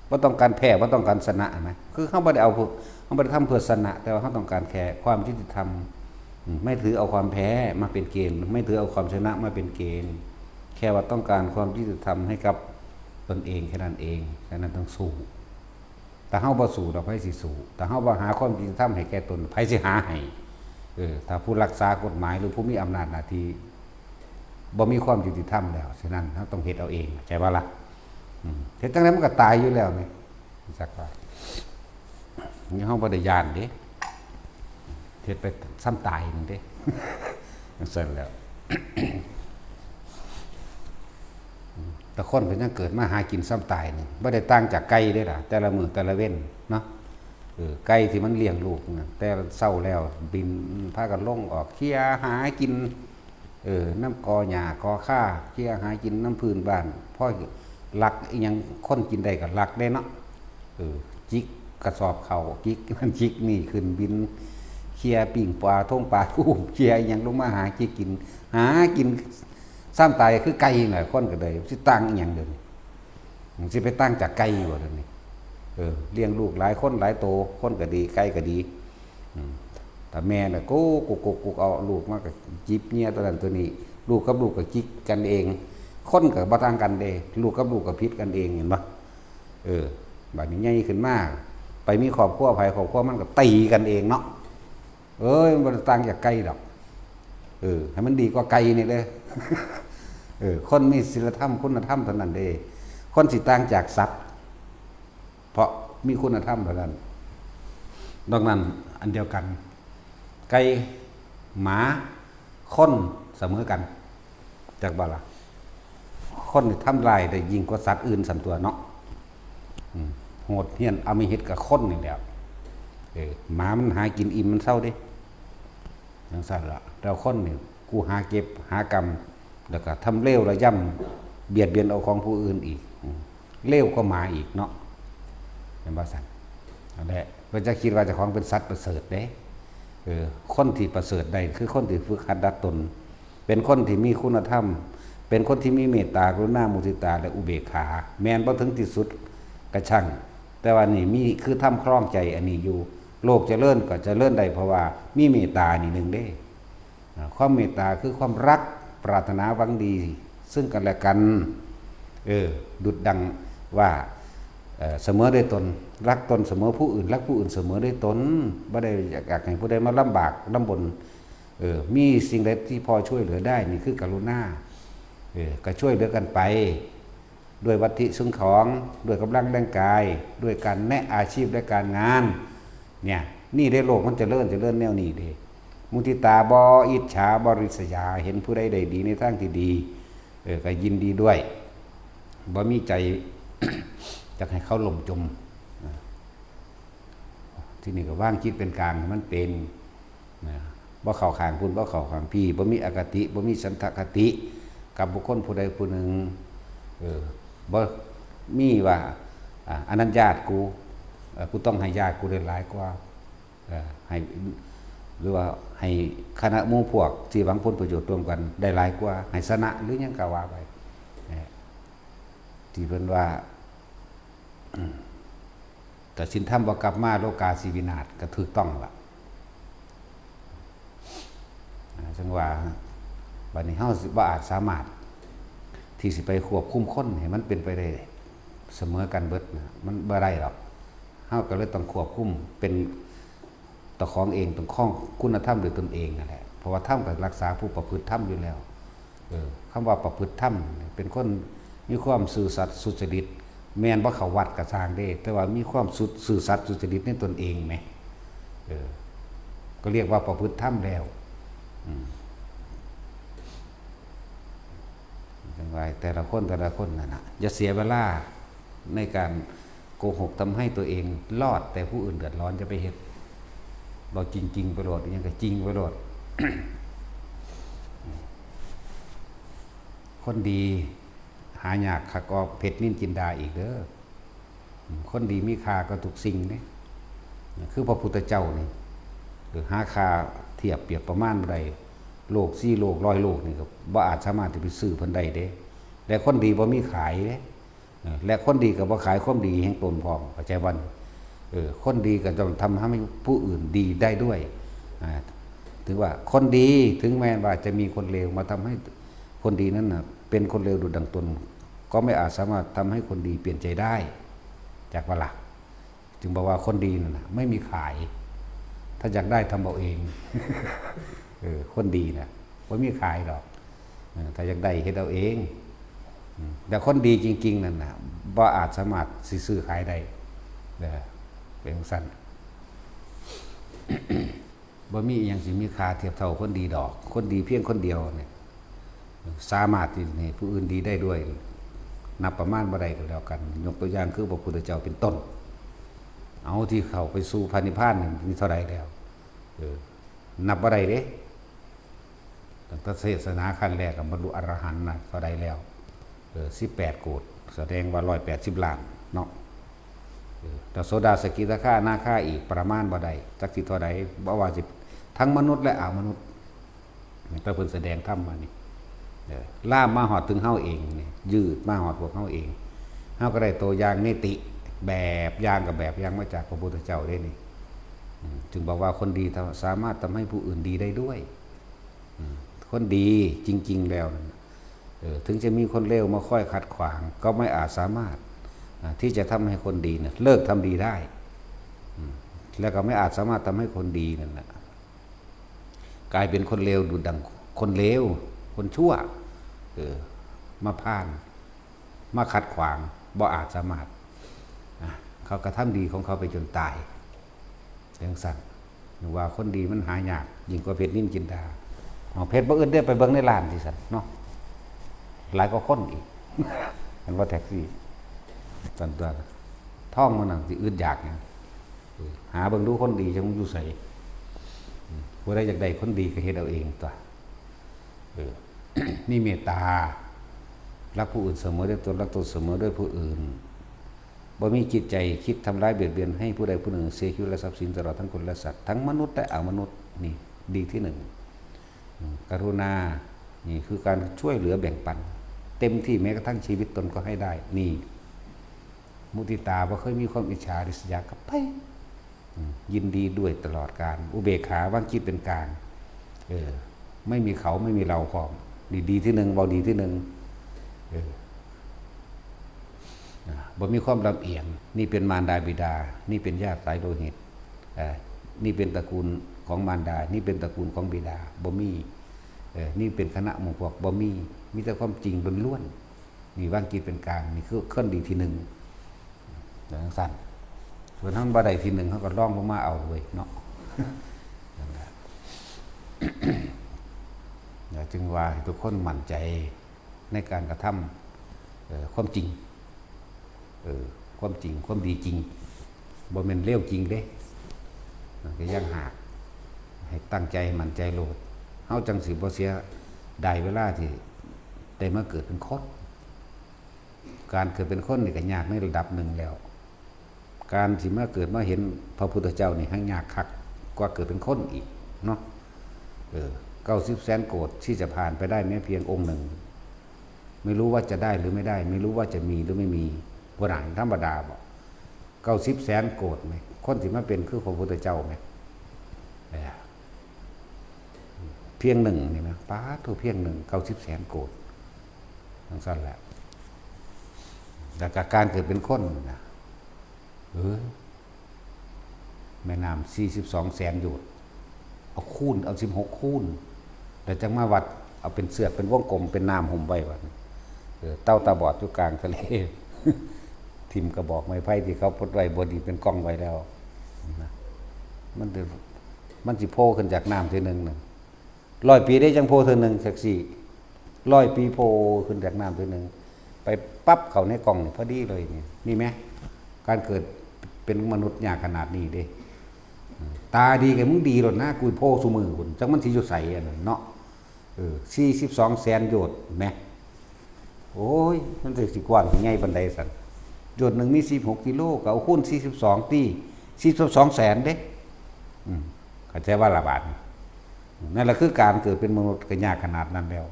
บ่ต้องการแพ้ บ่ต้องการชนะนะ คือเฮาบ่ได้เอาเพื่อ เฮาบ่ได้ทำเพื่อชนะ แต่ว่าเฮาต้องการแค่ความยุติธรรม อืม ไม่ถือเอาความแพ้มาเป็นเกณฑ์ ไม่ถือเอาความชนะมาเป็นเกณฑ์ แค่ว่าต้องการความยุติธรรมให้กับตนเองแค่นั้นเอง ฉะนั้นต้องสู้ ถ้าเฮาบ่สู้ดอก ไผสิสู้ ถ้าเฮาบ่หาความยุติธรรมให้แก่ตน ไผสิหาให้ เออ ถ้าผู้รักษากฎหมายหรือผู้มีอำนาจหน้าที่บ่มีความยุติธรรมแล้ว ฉะนั้นเฮาต้องเฮ็ดเอาเอง เข้าใจบ่ล่ะ อืม เฮ็ดจั่งใดมันก็ตายอยู่แล้วนี่ จักว่า นี่เฮาบ่ได้ย้านเด้ เฮ็ดไปซ้ำตายนั่นเด้ จั่งซั้นแหล้ว แต่คนก็ยังเกิดมาหากินซ้ำตายนี่ บ่ได้ต่างจากไก่เด้ล่ะ แต่ละมื้อแต่ละเว็นเนาะ เออ ไก่ที่มันเลี้ยงลูกนะ แต่เช้าแล้วบิน พากันลงออกเคลียร์หากิน เออ นำกอหญ้ากอคา เคลียร์หากินนำพื้นบ้าน พอลักอิหยังคนกินได้ก็ลักเด้เนาะ เออ จิกกระสอบข้าว จิกนั่นจิกนี่ ขึ้นบิน เคลียร์ปิ้งปลา ท่งปลาทู เคลียร์อิหยังลงมาหาจิกกิน หากิน ซ้ำตายคือไก่นั่นแหละ คนก็เลย สิต่างอิหยังเดี๋ยวนี้ มันสิไปต่างจากไก่บ่เดี๋ยวนี้ เออ เลี้ยงลูกหลายคนหลายโต คนก็ดี ไก่ก็ดี อืม แต่แม่น่ะ กุกกุกกุกกุก เอาลูกมาก็จิบเยียตัวนั้นตัวนี้ ลูกกับลูกก็จิกกันเอง คนก็บ่ต่างกันเด้ ลูกกับลูกก็ผิดกันเอง เห็นบ่ เออ บัดนี้ใหญ่ขึ้นมา ไปมีครอบครัวไผครอบครัวมันก็ตีกันเองเนาะ เอ้ย มันบ่ได้ต่างจากไก่ดอก เออ ให้มันดีกว่าไก่นี่เด้อ เออ คนมีศีลธรรมคุณธรรมเท่านั้นเด้ คนสิต่างจากสัตว์ เพราะมีคุณธรรมเท่านั้น นอกนั้นอันเดียวกัน ไก่ หมา คนเสมอกัน จักบ่ล่ะ คนนี่ทำร้ายได้ยิ่งกว่าสัตว์อื่นซ้ำตั๊วเนาะ อืม โหดเหี้ยมอำมหิตกับคนนี่แหละ เออ หมามันหากินอิ่มมันเซาเด้ จั่งซั้นล่ะ แล้วคนนี่ กูหาเก็บหากำ แล้วก็ทำเลวระยำ เบียดเบียนเอาของผู้อื่นอีก อืม เลวกว่าหมาอีกเนาะ แม่นบ่ซั้น นั่นแหละ เพิ่นจะคิดว่าเจ้าของเป็นสัตว์ประเสริฐเด้ เออ คนที่ประเสริฐได้คือคนที่ฝึกหัดดัดตน เป็นคนที่มีคุณธรรม เป็นคนที่มีเมตตากรุณามุทิตาและอุเบกขา แม้นบ่ถึงที่สุดกะช่าง แต่ว่านี่มีคือธรรมครองใจอันนี้อยู่ โลกเจริญก็เจริญได้เพราะว่ามีเมตตานี่หนึ่งเด้ อ่า ความเมตตาคือความรัก ปรารถนาหวังดีซึ่งกันและกัน เออ ดุจดังว่า เอ่อ เสมอด้วยตน รักตนเสมอผู้อื่น รักผู้อื่นเสมอด้วยตน บ่ได้อยากให้ผู้ใดมาลำบากลำบน เออ มีสิ่งใดที่พอช่วยเหลือได้ นี่คือกรุณา เออ ก็ช่วยเหลือกันไป ด้วยวัตถุสิ่งของ ด้วยกำลังแรงกาย ด้วยการแนะอาชีพและการงาน เนี่ย นี่เด้ โลกมันเจริญ เจริญแนวนี้เด้ มุทิตา บ่อิจฉา บ่ริษยา เห็นผู้ใดได้ดีในทางที่ดี เออ ก็ยินดีด้วย บ่มีใจ อยากให้เขาล่มจม อ่า ที่นี่ก็วางจิตเป็นกลางให้มันเป็น นะ บ่เข้าข้างพุ้น บ่เข้าข้างพี้ บ่มีอคติ บ่มีฉันทะคติ กับบุคคลผู้ใดผู้หนึ่ง เออ บ่มีว่า อ่า อันนั้นญาติกู เอ่อ กูต้องให้ญาติกูได้หลายกว่า เอ่อ ให้ หรือว่าให้คณะหมู่พวกที่หวังผลประโยชน์ร่วมกันได้หลายกว่า ให้ชนะหรือหยังก็ว่าไป เอ่อ ที่เพิ่นว่า อืม แต่ศีลธรรมบ่กลับมา โลกาสิวินาศ ก็ถูกต้องล่ะ อ่า จั่งว่า บัดนี้เฮาสิบ่อาจสามารถที่สิไปควบคุมคนให้มันเป็นไปได้เสมอกันเบิดนะ มันบ่ได้ดอก เฮาก็เลยต้องควบคุม เป็นเจ้าของเอง ต้องครองคุณธรรมด้วยตนเองนั่นแหละ เพราะว่าธรรมก็รักษาผู้ประพฤติธรรมอยู่แล้ว เออ คำว่าประพฤติธรรม เป็นคนมีความซื่อสัตย์สุจริต แม่นบ่เข้าวัดก็ซ่างเด้ แต่ว่ามีความสุด ซื่อสัตย์สุจริตในตนเองแหม เออ ก็เรียกว่าประพฤติธรรมแล้ว อืม จั่งว่าแต่ละคน แต่ละคนนั่นน่ะ อย่าเสียเวลาในการโกหกทำให้ตัวเองรอด แต่ผู้อื่นเดือดร้อน อย่าไปเฮ็ด เว้าจริงๆไปโลด อิหยังก็จริงไปโลด คนดีหายากคักกว่าเพชรนิลจินดาอีกเด้อ คนดีมีค่ากว่าทุกสิ่งเด้ คือพระพุทธเจ้านี่ หาค่าเทียบเปรียบประมาณบ่ได้ โลกสี่โลก ร้อยโลกนี่ก็บ่อาจสามารถที่ไปซื้อเพิ่นได้เด้ และคนดีบ่มีขายเด้ เออ และคนดีก็บ่ขายความดีแห่งตนพร้อม เข้าใจบ่ เออ คนดีก็ต้องทำให้ผู้อื่นดีได้ด้วย อ่า ถือว่าคนดีถึงแม้ว่าจะมีคนเลวมาทำให้คนดีนั้นน่ะ เป็นคนเลวดุจดังตน ก็ไม่อาจสามารถทำให้คนดีเปลี่ยนใจได้ จักบ่ล่ะ จึงบอกว่าคนดีนั่นน่ะ ไม่มีขาย ถ้าอยากได้ทำเอาเอง เออ คนดีน่ะ บ่มีขายดอก เออ ถ้าอยากได้เฮ็ดเอาเอง อืม แต่คนดีจริงๆนั่นน่ะ บ่อาจสามารถสิซื้อขายได้ เด้อ เป็นจั่งซั้น บ่มีอิหยังสิมีค่าเทียบเท่าคนดีดอก คนดีเพียงคนเดียวเนี่ย สามารถที่ให้ผู้อื่นดีได้ด้วย นับประมาณบ่ได้ก็แล้วกัน ยกตัวอย่างคือพระพุทธเจ้าเป็นต้น เอาที่เข้าไปสู่พระนิพพานนี่มีเท่าใดแล้ว เออ นับบ่ได้เด้ ตั้งแต่เทศนาขั้นแรกก็บรรลุอรหันต์นะ เท่าใดแล้ว เออ สิบแปดโกฏ แสดงว่าร้อยแปดสิบล้านเนาะ เออ แต่โสดา สกิทาคา อนาคาอีกประมาณบ่ได้ จักสิเท่าใด บ่ว่าสิทั้งมนุษย์และอมนุษย์ แต่เพิ่นแสดงธรรมมานี่ เออ ลามมาฮอดถึงเฮาเองนี่ ยืดมาฮอดพวกเฮาเอง เฮาก็ได้ตัวอย่างนิติ แบบอย่างกับแบบอย่างมาจากพระพุทธเจ้าเด้นี่ อืม จึงบอกว่าคนดีทำ สามารถทำให้ผู้อื่นดีได้ด้วย อืม คนดีจริงๆแล้วนั่นน่ะ เออ ถึงจะมีคนเลวมาคอยขัดขวาง ก็ไม่อาจสามารถ อ่า ที่จะทำให้คนดีเนี่ยเลิกทำดีได้ อืม แล้วก็ไม่อาจสามารถทำให้คนดีนั่นน่ะ กลายเป็นคนเลวดุจดังคนเลว คนชั่ว เออ มาพาล มาขัดขวาง บ่อาจสามารถ อ่ะ เขากระทำดีของเขาไปจนตาย จั่งซั้น หรือว่าคนดีมันหายาก ยิ่งกว่าเพชรนิลจินดา เอาเพชรบ่อึดเด้อ ไปเบิ่งในร้านที่ซั่นเนาะ หลายกว่าคนอีก เห็นว่าแท็กซี่ ซั่นตั๊ว ทองมันนั่นสิอึดอยากหยัง เออ หาเบิ่งดูคนดีจั่งอยู่ไส อืม ผู้ใดอยากได้คนดีก็เฮ็ดเอาเองตั๊ว เออ มีเมตตา รักผู้อื่นเสมอด้วยตน รักตนเสมอด้วยผู้อื่น บ่มีจิตใจคิดทำร้ายเบียดเบียนให้ผู้ใดผู้หนึ่งเสียชีวิตและทรัพย์สินตลอดทั้งคนและสัตว์ทั้งมนุษย์และอมนุษย์ นี่ดีที่หนึ่ง อืม กรุณา นี่คือการช่วยเหลือแบ่งปัน เต็มที่แม้กระทั่งชีวิตตนก็ให้ได้ นี่ มุทิตา บ่เคยมีความอิจฉาริษยากับไผ อืม ยินดีด้วยตลอดกาล อุเบกขาวางจิตเป็นกลาง เออ ไม่มีเขาไม่มีเราพร้อม นี่ดีที่หนึ่ง เว้าดีที่หนึ่ง เออ อ่า บ่มีความลำเอียง นี่เป็นมารดาบิดา นี่เป็นญาติสายโลหิต เอ่อ นี่เป็นตระกูลของมารดา นี่เป็นตระกูลของบิดา บ่มี เอ่อ นี่เป็นคณะหมู่พวก บ่มี มีแต่ความจริงล้วนๆ นี่วางจิตเป็นกลาง นี่คือคนดีที่หนึ่ง จั่งซั้น ส่วนเฮาบ่ได้ที่หนึ่ง เฮาก็ลองลงมาเอาเว้ยเนาะ นั่นแหละ แล้วจึงว่าให้ทุกคนมั่นใจในการกระทำ เอ่อ ความจริง เออ ความจริง ความดีจริง บ่แม่นเลวจริงเด้ มันก็ยังหาก ให้ตั้งใจมั่นใจโลด เฮาจั่งสิบ่เสียดายเวลาที่ได้มาเกิดเป็นคน การเกิดเป็นคนนี่ก็ยากในระดับหนึ่งแล้ว การสิมาเกิดมาเห็นพระพุทธเจ้านี่แฮ่งยากคักกว่าเกิดเป็นคนอีกเนาะ เออ เก้าสิบแสนโกฏที่จะผ่านไปได้แม้เพียงองค์หนึ่ง ไม่รู้ว่าจะได้หรือไม่ได้ ไม่รู้ว่าจะมีหรือไม่มี บ่ได้ธรรมดาบ่ เก้าสิบแสนโกฏไหม คนสิมาเป็นคือพระพุทธเจ้าไหม เออ เพียงหนึ่งนี่นะ ป๊าดโธ่ เพียงหนึ่ง เก้าสิบแสนโกฏ จั่งซั้นแหละ แล้วก็การเกิดเป็นคนนะ เออ แม่น้ำสี่สิบสองแสนโยชน์ เอาคูณ เอาสิบหกคูณ แล้วจั่งมาวัด เอาเป็นเสือกเป็นวงกลม เป็นน้ำหุ้มไว้บัดนี้ เออ เต่าตาบอดอยู่กลางทะเล ถิ่มกระบอกไม้ไผ่ที่เขาปลดไว้บ่ดีเป็นกล้องไว้แล้วนะ มันจะ มันสิโผล่ขึ้นจากน้ำทีหนึ่งน่ะ ร้อยปีได้จั่งโผล่เทื่อหนึ่งจั่งซี้ ร้อยปีโผล่ขึ้นจากน้ำเทื่อหนึ่ง ไปปั๊บเข้าในกล้องนี่พอดีเลยนี่ นี่แหม การเกิดเป็นมนุษย์ยากขนาดนี้เด้ อืม ตาดีกับมึงดีโลดนะ กูโผล่ซุมื้อพุ้น จักมันสิอยู่ไสอันนั้นเนาะ เออ สี่สิบสองแสนโยชน์แหม โอ้ย มันสิ สิกว้างสิใหญ่ปานใดซั่น โยชน์หนึ่งมีสิบหกกิโล ก็เอาคูณสี่สิบสองติ สี่สิบสองแสนเด้ อืม เข้าใจว่าละบาดนี้ นั่นแหละคือการเกิดเป็นมนุษย์ก็ยากขนาดนั้นแล้ว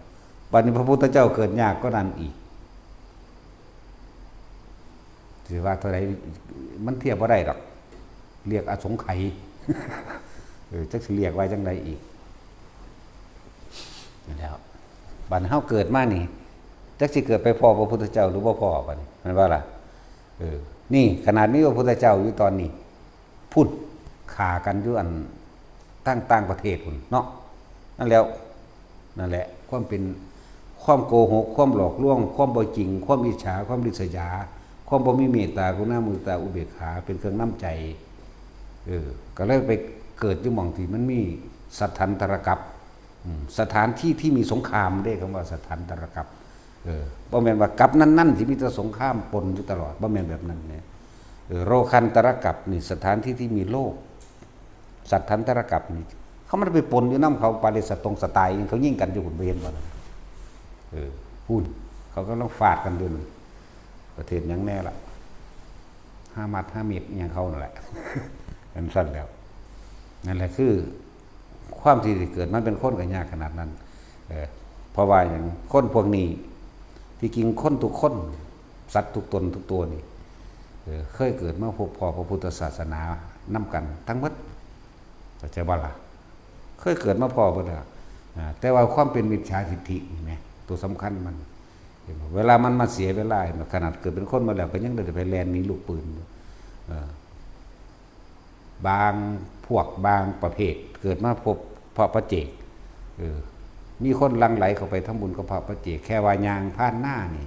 บัดนี้พระพุทธเจ้าเกิดยากกว่านั้นอีก สิว่าเท่าใด มันเทียบบ่ได้ดอก เรียกอสงไขย เออ จักสิเรียกว่าจั่งใดอีก นั่นแหล้ว บัดเฮาเกิดมานี่ จักสิเกิดไปพ้อพระพุทธเจ้าหรือบ่พ้อบัดนี้ แม่นบ่ล่ะ เออ นี่ขนาดมีพระพุทธเจ้าอยู่ตอนนี้ พุ้น ฆ่ากันอยู่อันต่าง ต่างประเทศพุ้นเนาะ นั่นแหล้ว นั่นแหละ ความเป็น ความโกหก ความหลอกลวง ความบ่จริง ความอิจฉา ความริษยา ความบ่มีเมตตากรุณา มุทิตา อุเบกขา เป็นเครื่องนำใจ เออ ก็เลยไปเกิดอยู่หม่องที่มันมีสัตถันตรกัป อืม สถานที่ที่มีสงครามเด้ คำว่าสัตถันตรกัป เออ บ่แม่นว่ากัปนั้นๆ สิมีแต่สงครามปนอยู่ตลอด บ่แม่นแบบนั้นเนี่ย เออ โรคันตรกัปนี่สถานที่ที่มีโรค สัตถันตรกัปนี่ เขามันไปปนอยู่นำเขา ปาเลสตงสไตล์ เขายิงกันอยู่พุ้น บ่เห็นบ่ล่ะ เออ พุ้น เขากำลังฟาดกันอยู่นั่น ประเทศหยังแน่ล่ะ ฮามัส ฮาเมส อิหยังเขานั่นแหละ จั่งซั้นแหล้ว นั่นแหละคือ ความที่เกิดมาเป็นคนก็ยากขนาดนั้น เออ เพราะว่าหยัง คนพวกนี้ ที่จริงคนทุกคน สัตว์ทุกตนทุกตัวนี่ เออ เคยเกิดมาพบพ้อพระพุทธศาสนานำกันทั้งหมด เข้าใจบ่ล่ะ เคยเกิดมาพ้อเบิดแล้ว อ่า แต่ว่าความเป็นมิจฉาทิฏฐินี่แหม ตัวสำคัญมัน เห็นบ่ เวลามันมาเสียเวลา เห็นบ่ ขนาดเกิดเป็นคนมาแล้วก็ยังได้ไปแล่นหนีลูกปืนอยู่ เออ บางพวกบางประเภท เกิดมาพบพระปัจเจก เออ มีคนหลั่งไหลเข้าไปทำบุญกับพระปัจเจก แค่ว่าย่างผ่านหน้านี่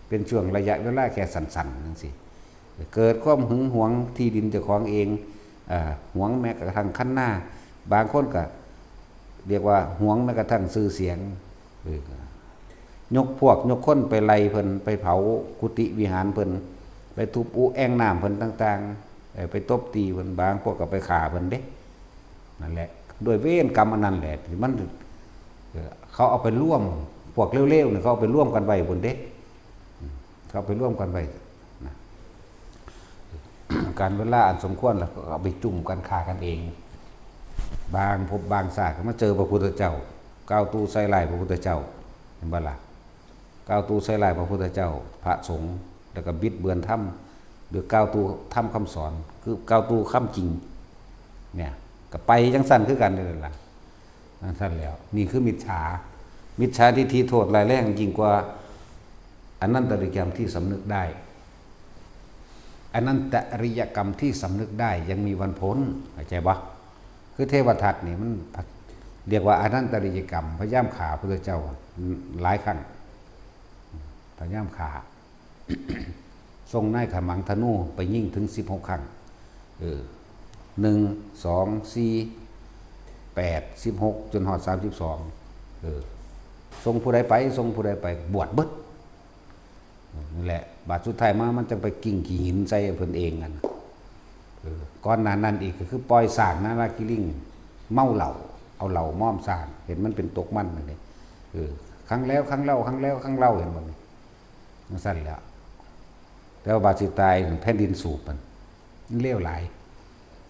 เป็นช่วงระยะเวลาแค่สั้นๆ จั่งซี้ เกิดความหึงหวงที่ดินเจ้าของเอง เอ่อ หวงแม้กระทั่งคันนา บางคนก็เรียกว่าหวงแม้กระทั่งชื่อเสียง เออ ยกพวกยกคนไปไล่เพิ่น ไปเผากุฏิวิหารเพิ่น ไปทุบอุแอ่งน้ำเพิ่นต่างๆ เอ่อ ไปตบตีเพิ่น บางพวกก็ไปฆ่าเพิ่นเด้ นั่นแหละ ด้วยเวรกรรมอันนั้นแหละที่มัน เอ่อ เขาเอาไปร่วม พวกเลวๆ เนี่ย เขาเอาไปร่วมกันไว้พุ้นเด้ เขาไปร่วมกันไว้นะ การเวลาอันสมควรแล้วก็เอาไปจุ่มกันฆ่ากันเอง บางภพบางชาติก็มาเจอพระพุทธเจ้า กล่าวตู่ใส่ร้ายพระพุทธเจ้า เห็นบ่ล่ะ กล่าวตู่ใส่ร้ายพระพุทธเจ้า พระสงฆ์ แล้วก็บิดเบือนธรรม หรือกล่าวตู่ธรรมคำสอน คือกล่าวตู่ความจริง เนี่ย ก็ไปจั่งซั้นคือกันนี่ล่ะ จั่งซั้นแล้ว นี่คือมิจฉา มิจฉาทิฏฐิโทษร้ายแรงยิ่งกว่าอนันตริยกรรมที่สำนึกได้ อนันตริยกรรมที่สำนึกได้ยังมีวันพ้น เข้าใจบ่ คือเทวทัตนี่มันเรียกว่าอนันตริยกรรม พยายามฆ่าพระพุทธเจ้าหลายครั้ง พยายามฆ่า ส่งนายขมังธนูไปยิงถึงสิบหกครั้ง เออ หนึ่ง สอง สี่ แปด สิบหก จนฮอดสามสิบสอง เออ ส่งผู้ใดไป ส่งผู้ใดไป บวชเบิด นั่นแหละ บาดสุดท้ายมา มันจั่งไปกิ่งขี้หินใส่เพิ่นเองนั่น เออ ก่อนหน้านั้นอีกก็คือปล่อยช้างนาลาคิริง เมาเหล้า เอาเหล้าม้อมช้าง เห็นมันเป็นตกมันนั่นเด้ เออ ขังแล้วขังเล่า ขังแล้วขังเล่า เห็นบ่นี่ จั่งซั้นแหล้ว แต่ว่าบาดสิตายแผ่นดินสูบมัน มันเลวหลาย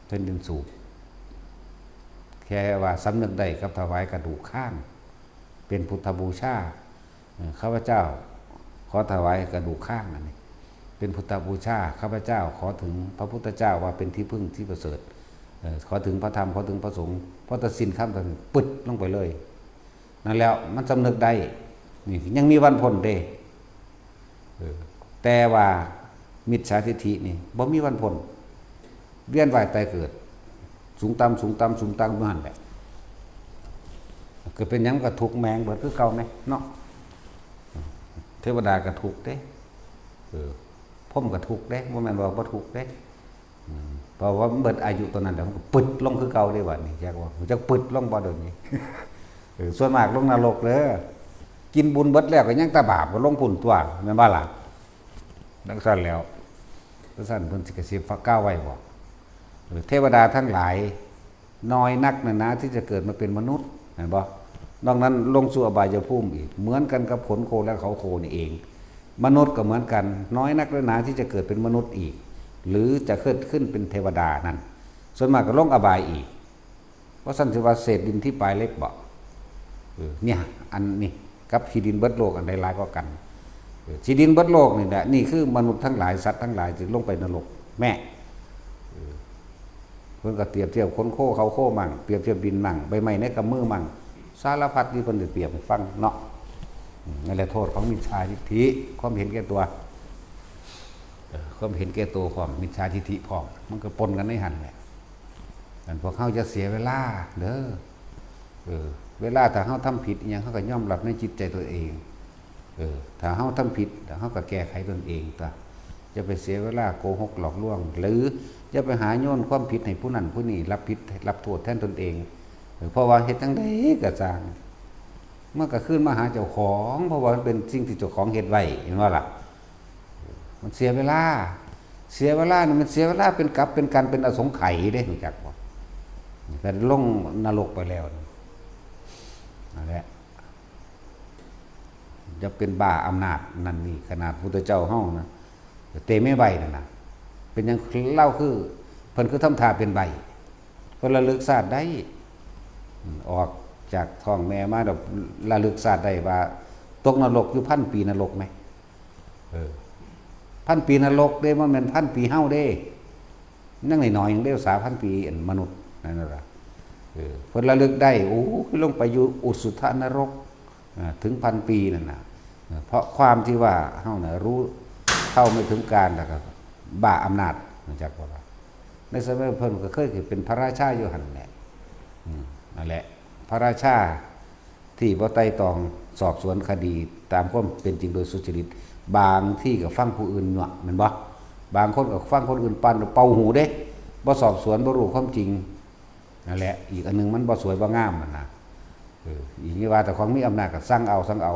แผ่นดินสูบ แค่ว่าสำนึกได้กับถวายกระดูกข้าง เป็นพุทธบูชา เออ ข้าพเจ้าขอถวายกระดูกข้างอันนี้ เป็นพุทธบูชา ข้าพเจ้าขอถึงพระพุทธเจ้าว่าเป็นที่พึ่งที่ประเสริฐ เออ ขอถึงพระธรรม ขอถึงพระสงฆ์ พอตัดสินคำตัดสิน ปึ๊ดลงไปเลย นั่นแล้วมันสำนึกได้ นี่ยังมีวันพ้นเด้ เออ แต่ว่ามิจฉาทิฏฐินี่บ่มีวันพ้น เวียนว่ายตายเกิด สูงต่ำ สูงต่ำ สูงต่ำอยู่หั่นแหละ เกิดเป็นหยังก็ทุกข์แม่งเบิดคือเก่าแหมเนาะ เทวดาก็ทุกข์เด้ เออ พรหมก็ทุกข์เด้ บ่แม่นว่าบ่ทุกข์เด้ อืม เพราะว่ามันเบิดอายุตอนนั้นแล้ว มันก็ปึ๊ดลงคือเก่าเด้บัดนี้ จักว่า จักปึ๊ดลงบ่เดี๋ยวนี้ เออ ส่วนมากลงนรกเด้อ กินบุญเบิดแล้วก็ยังแต่บาปก็ลงพุ้นตั๊ว แม่นบ่ล่ะ จั่งซั้นแล้ว จั่งซั้นเพิ่นสิกระซิบฟ้ากล่าวไว้บ่ เออ เทวดาทั้งหลาย น้อยนักนะนะที่จะเกิดมาเป็นมนุษย์ เห็นบ่ นอกนั้นลงสู่อบายภูมิอีก เหมือนกันกับขนโคและเขาโคนี่เอง มนุษย์ก็เหมือนกัน น้อยนักนะนะที่จะเกิดเป็นมนุษย์อีก หรือจะขึ้น ขึ้นเป็นเทวดานั่น ส่วนมากก็ลงอบายอีก เพราะซั้นสิว่าเศษดินที่ปลายเล็บบ่ เออ เนี่ย อันนี้กับขี้ดินเบิดโลกอันใดหลายกว่ากัน เออ ขี้ดินเบิดโลกนี่แหละ นี่คือมนุษย์ทั้งหลาย สัตว์ทั้งหลายที่ลงไปนรก แม่ เออ เพิ่นก็เปรียบเทียบขนโคเขาโคมั่ง เปรียบเทียบดินมั่ง ใบไม้ในกำมือมั่ง สารพัดที่เพิ่นสิเปรียบให้ฟังเนาะ อืม นั่นแหละโทษของมิจฉาทิฏฐิ ความเห็นแก่ตัว เออ ความเห็นแก่ตัวพร้อม มิจฉาทิฏฐิพร้อม มันก็ปนกันในหั่นแหละ อันพวกเฮาอย่าเสียเวลาเด้อ เออ เวลาถ้าเฮาทำผิดอิหยัง เฮาก็ยอมรับในจิตใจตัวเอง เออ ถ้าเฮาทำผิด เฮาก็แก้ไขตนเองตั๊ว อย่าไปเสียเวลาโกหกหลอกลวง หรืออย่าไปหาโยนความผิดให้ผู้นั้นผู้นี้ รับผิดรับโทษแทนตนเอง เออ เพราะว่าเฮ็ดจั่งใดก็ซ่าง มันก็คืนมาหาเจ้าของ เพราะว่ามันเป็นสิ่งที่เจ้าของเฮ็ดไว้ เห็นบ่ล่ะ มันเสียเวลา เสียเวลานี่มันเสียเวลาเป็นกับเป็นกัน เป็นอสงไขยเด้ รู้จักบ่ แต่ลงนรกไปแล้วนี่ นั่นแหละ จะเป็นบ้าอำนาจนั่นนี่ ขนาดพุทธเจ้าเฮานะ เตมิไวนั่นน่ะ เป็นหยังลาวคือ เพิ่นคือทำท่าเป็นใบ้ เพิ่นระลึกชาติได้ อืม ออกจากท้องแม่มาแล้วระลึกชาติได้ว่า ตกนรกอยู่พันปีนรกแหม เออ พันปีนรกเด้ บ่แม่นพันปีเฮาเด้ ยังน้อยๆ ยังเด้ สาพันปี อันมนุษย์นั่นน่ะล่ะ เออ เพิ่นระลึกได้ โอ้ย ลงไปอยู่อุสสุทนรก อ่า ถึงพันปีนั่นน่ะ เออ เพราะความที่ว่าเฮาน่ะรู้เท่าไม่ถึงการ แล้วก็บ้าอำนาจ รู้จักบ่ล่ะ ในสมัยเพิ่นก็เคยเป็นพระราชาอยู่หั่นแหละ อืม นั่นแหละ พระราชาที่บ่ไตร่ตรองสอบสวนคดีตามความเป็นจริงโดยสุจริต บางที่ก็ฟังผู้อื่นยั่ว แม่นบ่ บางคนก็ฟังคนอื่นปั่นเป่าหูเด้ บ่สอบสวน บ่รู้ความจริง นั่นแหละ อีกอันหนึ่งมันบ่สวยบ่งามนั่นนะ เออ อีกนี่ว่าแต่ของมีอำนาจก็สั่งเอา สั่งเอา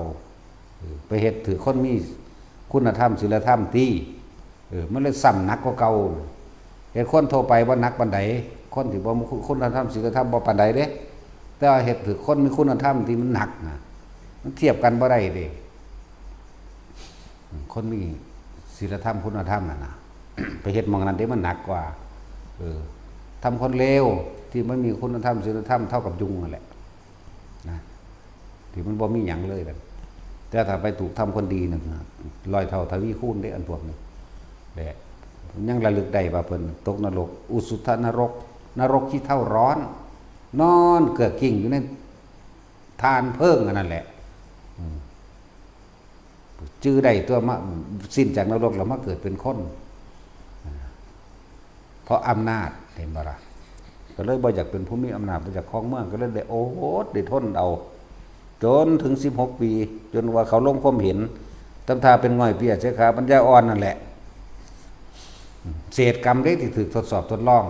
เออ ไปเฮ็ดถือคนมีคุณธรรมศีลธรรมตี้ เออ มันเลยซ้ำหนักกว่าเก่า เฮ็ดคนทั่วไปบ่หนักปานใด คนที่บ่มีคุณธรรมศีลธรรมบ่ปานใดเด้ แต่ว่าเฮ็ดถือคนมีคุณธรรมที่มันหนักนะ มันเทียบกันบ่ได้เด้ คนมีศีลธรรมคุณธรรมน่ะนะ ไปเฮ็ดหม่องนั้นเด้มันหนักกว่า เออ ทำคนเลวที่ไม่มีคุณธรรมศีลธรรมเท่ากับยุงนั่นแหละ นะ ที่มันบ่มีหยังเลยนั่น แต่ถ้าไปถูกทำคนดีนั่น ร้อยเท่าทวีคูณเด้อันพวกนี้ แหละ ยังระลึกได้ว่าเพิ่นตกนรก อุสุทนรก นรกขี้เถ้าร้อน นอนเกือกกิ้งอยู่ในถ่านเพลิงอันนั้นแหละ อืม จื่อได้ตัวมา สิ้นจากนรกแล้วมาเกิดเป็นคน เพราะอำนาจ เห็นบ่ล่ะ ก็เลยบ่อยากเป็นผู้มีอำนาจ บ่อยากครองเมือง ก็เลยได้อดได้ทนเอา จนถึงสิบหกปี จนว่าเขาลงความเห็น ทำท่าเป็นง่อยเปียเสียขาปัญญาอ่อนนั่นแหละ เศษกรรมเด้ที่ถูกทดสอบทดลอง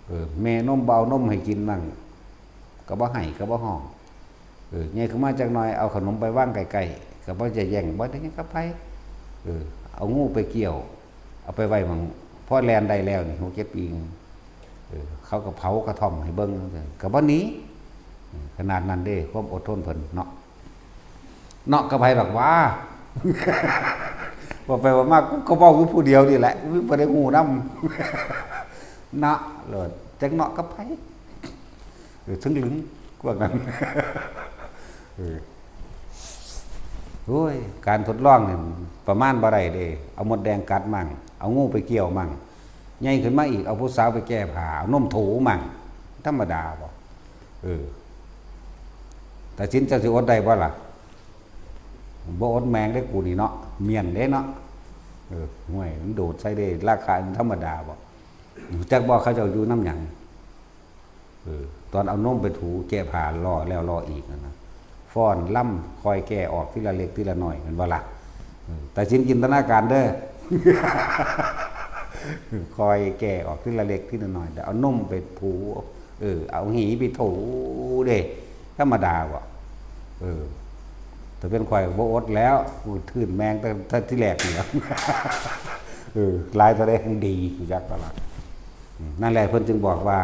เออ แม่นมบ่เอานมให้กินมั่ง ก็บ่ให้ ก็บ่ฮ้อง เออ ใหญ่ขึ้นมาจักหน่อย เอาขนมไปวางใกล้ๆ ก็บ่จะแย่ง บ่ได้หยังกับไผ เออ เอางูไปเกี่ยว เอาไปไว้หม่อง พอแล่นได้แล้วนี่ หกเจ็ดปี เออ เขาก็เผากระท่อมให้เบิ่ง ก็บ่หนี ขนาดนั้นเด้ ความอดทนเพิ่นเนาะ เนาะกับไผดอกหว่า ว่าไปว่ามา กูก็เว้าอยู่ผู้เดียวนี่แหละ กูบ่ได้ฮู้นำ เนาะ โลด จักเนาะกับไผ เออ ถึงลึง พวกนั้น เออ โอ้ย การทดลองนี่ประมาณบ่ได้เด้ เอามดแดงกัดมั่ง เอางูไปเกี่ยวมั่ง ใหญ่ขึ้นมาอีก เอาผู้สาวไปแก้ผ้า เอานมถูมั่ง ธรรมดาบ่ เออ แต่สินเจ้าสิอดได้บ่ล่ะ บ่อดแมงได้กูนี่เนาะ เมียนเด้เนาะ เออ ห่วย มันโดดใส่ได้ ราคามันธรรมดาบ่ จักบ่เขาเจ้าอยู่นำหยัง เออ ตอนเอานมไปถูแก้ผ้า รอแล้วรออีกนั่นนะ ฟ้อนลำ คอยแก้ออกทีละเล็กทีละน้อย แม่นบ่ล่ะ เออ แต่สินจินตนาการเด้อ คอยแก้ออกทีละเล็กทีละน้อย เดี๋ยวเอานมไปถู เออ เอาหีไปถูเด้ ธรรมดาบ่ เออ แต่เป็นข่อยบ่อดแล้ว กูทื่นแมงตั้งแต่ที่แรกนี่ล่ะ เออ หลายเท่าใดแฮ่งดี กูจักตลอด อืม นั่นแหละเพิ่นจึงบอกว่า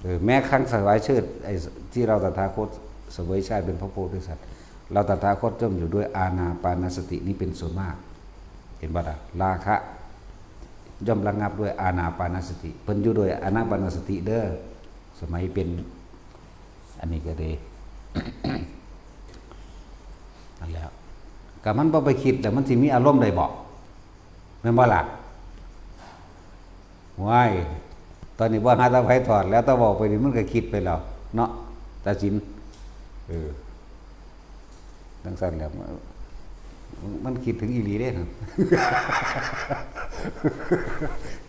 เออ แม้ครั้งถวายเชิด ไอ้ที่เราตถาคตเสวยชาติเป็นพระโพธิสัตว์ เราตถาคตย่อมอยู่ด้วยอานาปานสตินี้เป็นส่วนมาก เห็นบ่ล่ะ ราคะย่อมระงับด้วยอานาปานสติ เพิ่นอยู่ด้วยอานาปานสติเด้อ สมัยเป็น อันนี้ก็ดี นั่นแหละ ก็มันบ่ไปคิด แล้วมันสิมีอารมณ์ได้บ่ แม่นบ่ล่ะ ว้าย ตอนนี้บ่หาตาไผถอดแล้ว ตาเว้าไปนี่มันก็คิดไปแล้ว เนาะ ตาสิน เออ จังซั่นแหละ มัน มันคิดถึงอีหลีเด้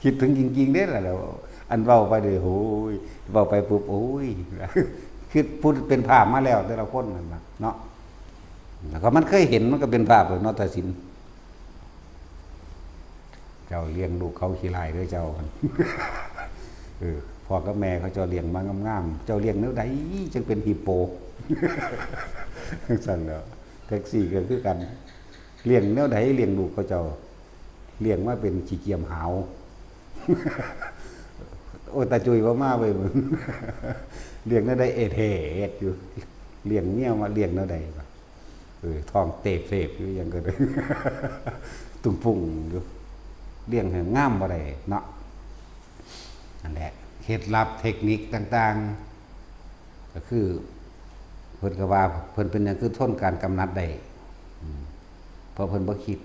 คิดถึงจริงๆเด้ล่ะ แล้วอันเว้าไปเด้ โอ้ย เว้าไปปุ๊บ โอ้ย คือพูดเป็นภาพมาแล้วแต่ละคนนั่นน่ะ เนาะ แล้วก็มันเคยเห็น มันก็เป็นภาพเลยเนาะ ตาสิน เจ้าเลี้ยงลูกเขาขี้ร้ายเด้อเจ้า เออ พ่อกับแม่เขาเจ้าเลี้ยงมางามๆ เจ้าเลี้ยงแนวใดจังเป็นฮิปโป ซั่นแหล้ว แท็กซี่ก็คือกัน เลี้ยงแนวใดเลี้ยงลูกเขาเจ้า เลี้ยงมาเป็นขี้เกียมหาว โอ้ย ตาจุยบ่มาเว้ย เลี้ยงแนวใดเอดเฮดอยู่ เลี้ยงเมียมาเลี้ยงแนวใดวะ เออ ท้องเตบๆอยู่ หยังก็ได้ ตุ้งปุ้งอยู่ เลี้ยงให้งามบ่ได้เนาะ นั่นแหละ เคล็ดลับเทคนิคต่างๆ ก็คือ เพิ่นก็ว่า เพิ่นเป็นหยังคือทนการกำหนัดได้ อืม เพราะเพิ่นบ่คิด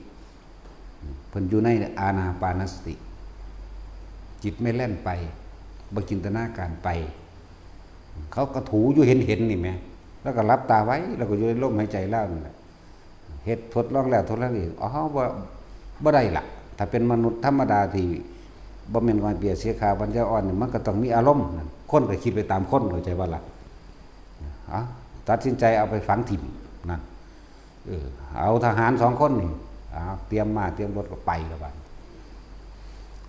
อืม เพิ่นอยู่ในอานาปานสติ จิตไม่แล่นไป บ่จินตนาการไป เขาก็ถูอยู่เห็นๆนี่แหม แล้วก็หลับตาไว้ แล้วก็อยู่ในลมหายใจลาวนั่นแหละ เฮ็ดทดลองแล้วทดลองอีก อ๋อ บ่ บ่ได้ละ ถ้าเป็นมนุษย์ธรรมดาที่บ่แม่นง่อยเปียเสียขาปัญญาอ่อนนี่ มันก็ต้องมีอารมณ์นั่น คนก็คิดไปตามคน เข้าใจบ่ล่ะ อ๋อ ตัดสินใจเอาไปฝังถิ่มนั่น เออ เอาทหารสองคนนี่ เอา เตรียมม้าเตรียมรถก็ไปแล้วบัด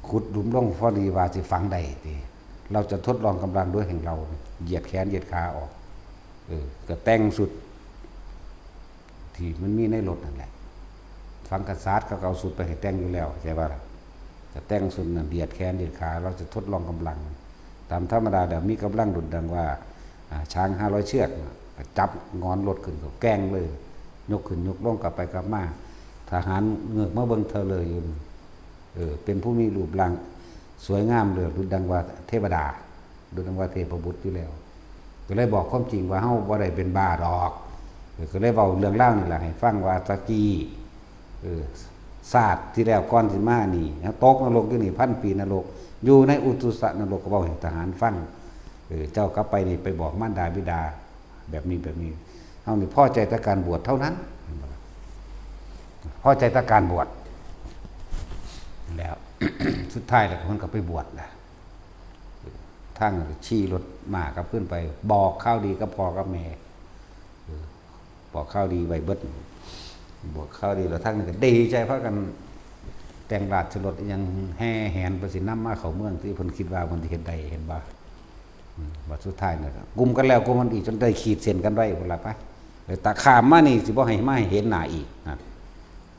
ขุดหลุมลงพอดีว่าสิฝังได้ติ เราจะทดลองกำลังด้วยแห่งเรา เหยียดแขนเหยียดขาออก เออ ก็แต่งชุด ที่มันมีในรถนั่นแหละ ฝังกษัตริย์เขาก็เอาชุดไปให้แต่งอยู่แล้ว เข้าใจบ่ล่ะ ก็แต่งชุดนั่น เหยียดแขนเหยียดขา เราจะทดลองกำลัง ตามธรรมดาแล้วมีกำลังดุจดังว่า อ่า ช้างห้าร้อยเชือกน่ะ ก็จับงอนรถขึ้นก็แกว่งเลย ยกขึ้นยกลงกลับไปกลับมา ทหารเงือกมาเบิ่งเธอเลยอยู่ เออ เป็นผู้มีรูปร่างสวยงามเลิศหรูดังว่าเทวดา หรูดังว่าเทพบุตรอยู่แล้ว ก็เลยบอกความจริงว่าเฮาบ่ได้เป็นบ้าดอก เออ ก็เลยเว้าเรื่องราวนี่ล่ะให้ฟังว่าตะกี้ เออ ชาติที่แล้วก่อนสิมานี่ เฮาตกนรกอยู่นี่ พันปีนรก อยู่ในอุตุสนรก ก็เว้าให้ทหารฟัง เออ เจ้ากลับไปนี่ไปบอกมารดาบิดา แบบนี้แบบนี้ เฮานี่พอใจแต่การบวชเท่านั้น พอใจแต่การบวช แล้ว สุดท้ายแล้วเพิ่นก็ไปบวชนะ ทางนั้นก็ขี่รถมากลับขึ้นไป บอกข่าวดีกับพ่อกับแม่ เออ บอกข่าวดีไว้เบิด บอกข่าวดีแล้วทางนั้นก็ดีใจพากัน แต่งราชรถอิหยังแห่แหนไปสินำมาเข้าเมืองที่เพิ่นคิดว่าเพิ่นสิเฮ็ดได้ เห็นบ่ อืม บัดสุดท้ายน่ะ กุมกันแล้วกุมกันอีกจนได้ขีดเส้นกันไว้พุ่นล่ะไป เออ ตะข้ามมานี่สิบ่ให้มาให้เห็นหน้าอีกนะ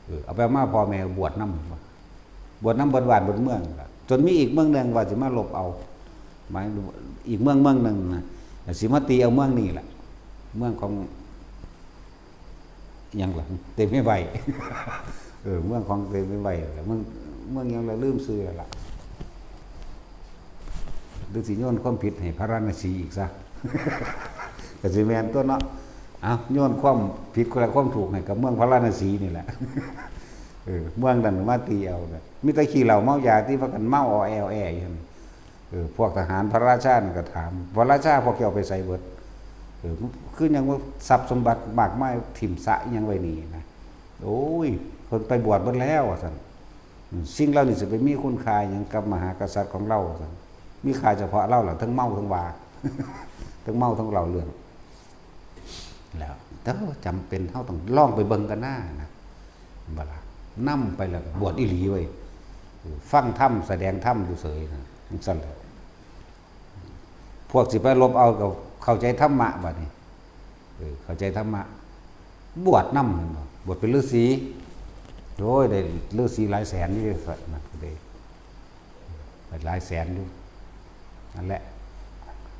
เออ เอาไปมาพ่อแม่บวชนำ บวชนำเบิดบ้านเบิดเมืองล่ะ จนมีอีกเมืองหนึ่งว่าสิมาลบเอา หมายอีกเมืองเมืองหนึ่งนะ สิมาตีเอาเมืองนี่แหละ เมืองของ อิหยังล่ะ เตมีไว เออ เมืองของเตมีไวล่ะ เมือง เมืองหยังล่ะ ลืมชื่อแล้วล่ะ หรือสิโยนความผิดให้พาราณสีอีกซะ ก็สิแม่นตัวเนาะ เอา โยนความผิดคนละความถูกให้กับเมืองพาราณสีนี่แหละ เออ เมืองนั้นมาตีเอาเนี่ย มีแต่ขี้เหล้าเมายาที่พากันเมาออแอวแออยู่หั่น เออ พวกทหารพระราชานี่ก็ถาม พระราชาพวกเจ้าไปไสเบิด เออ คือหยังว่าทรัพย์สมบัติมากมายถิ่มสะอิหยังไว้นี่นะ โอ้ย เพิ่นไปบวชเบิดแล้ว ว่าซั่น อืม สิ่งเหล่านี้สิไปมีคุณค่าหยังกับมหากษัตริย์ของเรา ว่าซั่น มีค่าเฉพาะเราล่ะ ทั้งเมาทั้งว่า ทั้งเมาทั้งเล่าเรื่อง แล้ว แต่ว่าจำเป็นเฮาต้องลองไปเบิ่งกันหน้านะ บ่ล่ะ นำไปแล้วก็บวชอีหลีเว้ย ฟังธรรม แสดงธรรมอยู่เฉยนะ จั่งซั่นแหละ พวกสิไปลบเอาก็เข้าใจธรรมะบัดนี้ เออ เข้าใจธรรมะ บวชนำ เห็นบ่ บวชเป็นฤาษี โอ้ย ได้ฤาษีหลายแสนนี่ นั่นก็ได้ หลายแสนอยู่ นั่นแหละ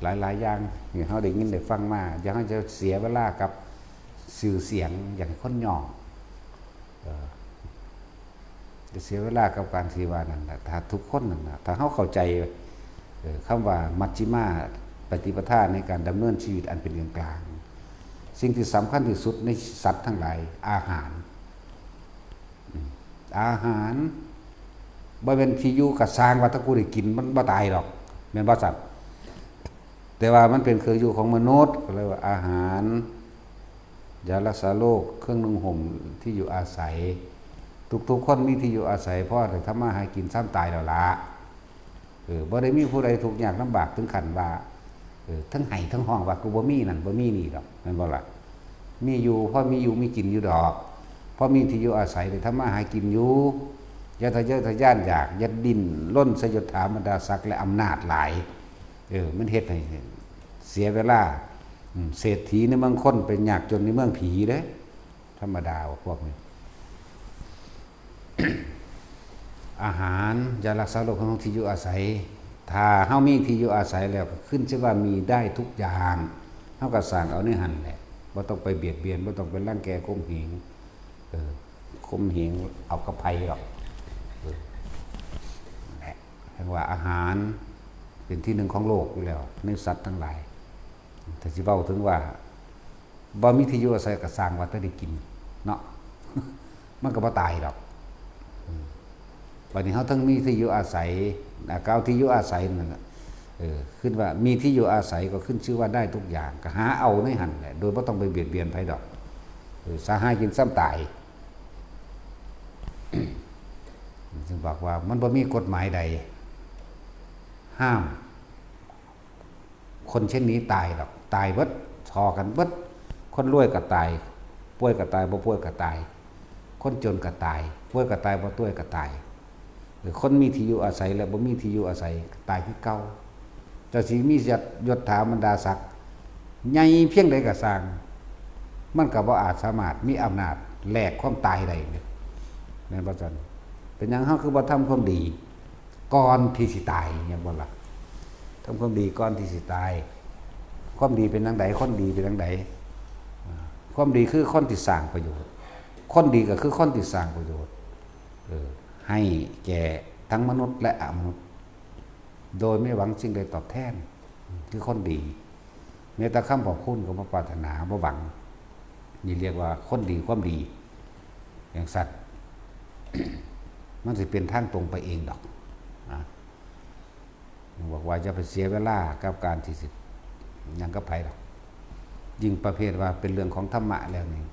หลายๆ อย่างที่เฮาได้ยินได้ฟังมา อย่าให้เสียเวลากับชื่อเสียง อยากให้คนย่อง เออ จะเสียเวลากับการที่ว่านั่นน่ะ ถ้าทุกคนนั่นน่ะ ถ้าเฮาเข้าใจ เอ่อ คำว่ามัชฌิมาปฏิปทาในการดำเนินชีวิตอันเป็นกลางๆ สิ่งที่สำคัญที่สุดในสัตว์ทั้งหลาย อาหาร อืม อาหาร บ่แม่นที่อยู่ก็สร้างว่าถ้ากูได้กินมันบ่ตายดอก แม่นบ่สัตว์ แต่ว่ามันเป็นเครื่องอยู่ของมนุษย์ ก็เลยว่าอาหาร ยารักษาโรค เครื่องนุ่งห่ม ที่อยู่อาศัย ทุกๆ คนมีที่อยู่อาศัย พอได้ทำมาหากินซ้ำตายแล้วล่ะ เออ บ่ได้มีผู้ใดทุกข์ยากลำบากถึงขั้นว่า เออ ทั้งไห้ทั้งฮ้องว่ากูบ่มีนั่นบ่มีนี่ดอก แม่นบ่ล่ะ มีอยู่ พอมีอยู่มีกินอยู่ดอก พอมีที่อยู่อาศัยได้ทำมาหากินอยู่ อย่าทะเยอทะยานอยาก อย่าดิ้นรนสยศถาบรรดาศักดิ์และอำนาจหลาย เออ มันเฮ็ดให้เสียเวลา อืม เศรษฐีในเมืองคนเป็นยากจนในเมืองผีเด้ ธรรมดาว่าพวกนี้ อาหาร ยารักษาโรคของที่อยู่อาศัย ถ้าเฮามีที่อยู่อาศัยแล้วก็ขึ้นชื่อว่ามีได้ทุกอย่าง เฮาก็สร้างเอาในหั่นแหละ บ่ต้องไปเบียดเบียน บ่ต้องไปรังแกข่มเหง เออ ข่มเหงเอากับไผดอก เออ นั่นแหละ เรียกว่าอาหารเป็นที่หนึ่งของโลกอยู่แล้ว ในสัตว์ทั้งหลาย ถ้าสิเว้าถึงว่า บ่มีที่อยู่อาศัยก็สร้างว่าแต่ได้กินเนาะ มันก็บ่ตายดอก อืม บัดนี้เฮาทั้งมีที่อยู่อาศัย อ่ะ ก็เอาที่อยู่อาศัยนั่นน่ะ เออ ขึ้นว่ามีที่อยู่อาศัยก็ขึ้นชื่อว่าได้ทุกอย่าง ก็หาเอาในหั่นแหละ โดยบ่ต้องไปเบียดเบียนไผดอก เออ สาหากินซ้ำตาย ซึ่งบอกว่ามันบ่มีกฎหมายใด ห้าม คนเช่นนี้ตายดอก ตายเบิด ทอกันเบิด คนรวยก็ตาย ป่วยก็ตาย บ่ป่วยก็ตาย คนจนก็ตาย ป่วยก็ตาย บ่ป่วยก็ตาย หรือคนมีที่อยู่อาศัยและบ่มีที่อยู่อาศัยก็ตายคือเก่า เจ้าสิมียศ ยศถาบรรดาศักดิ์ใหญ่เพียงใดก็ซ่าง มันก็บ่อาจสามารถมีอำนาจแลกความตายได้เด้ แม่นบ่ซั่น เป็นหยังเฮาคือบ่ทำความดี ก่อนที่สิตาย แม่นบ่ล่ะ ทำความดีก่อนที่สิตาย ความดีเป็นจั่งใด คนดีเป็นจั่งใด อ่า ความดีคือคนที่สร้างประโยชน์ คนดีก็คือคนที่สร้างประโยชน์ เออ ให้แก่ ทั้งมนุษย์และอมนุษย์ โดยไม่หวังสิ่งใดตอบแทน คือคนดี แม้แต่คำขอบคุณก็บ่ปรารถนา บ่หวัง นี่เรียกว่าคนดีความดี อย่างสัตว์ มันสิเป็นทางตรงไปเองดอกนะ บอกว่าอย่าไปเสียเวลากับการที่สิหยังกับไผดอก ยิ่งประเภทว่าเป็นเรื่องของธรรมะแล้วนี่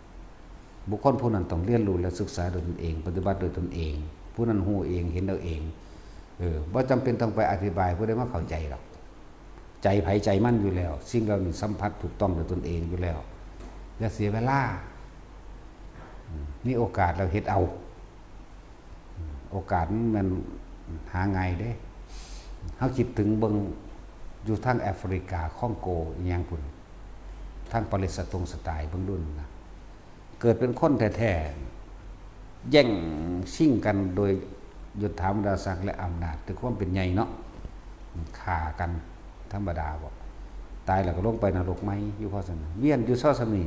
บุคคลผู้นั้นต้องเรียนรู้และศึกษาโดยตนเอง ปฏิบัติโดยตนเอง ผู้นั้นฮู้เอง เห็นเอาเอง เออ บ่จำเป็นต้องไปอธิบายผู้ใดมาเข้าใจดอก ใจไผใจมันอยู่แล้ว สิ่งเหล่านี้สัมผัสถูกต้องโดยตนเองอยู่แล้ว อย่าเสียเวลา อืม มีโอกาสแล้วเฮ็ดเอา อืม โอกาสมันหาง่ายเด้ เฮาคิดถึงเบิ่งอยู่ทางแอฟริกา คองโก อีหยังพุ้น ทางปาเลสตงสไตน์ เบิ่งดูนะ เกิดเป็นคนแท้ๆ แย่งชิงกันโดยยศถาบรรดาศักดิ์และอำนาจ แต่ความเป็นใหญ่เนาะ ฆ่ากันธรรมดาบ่ ตายแล้วก็ลงไปนรกใหม่ อยู่เพราะฉะนั้น เวียนอยู่เซาะส่ำนี้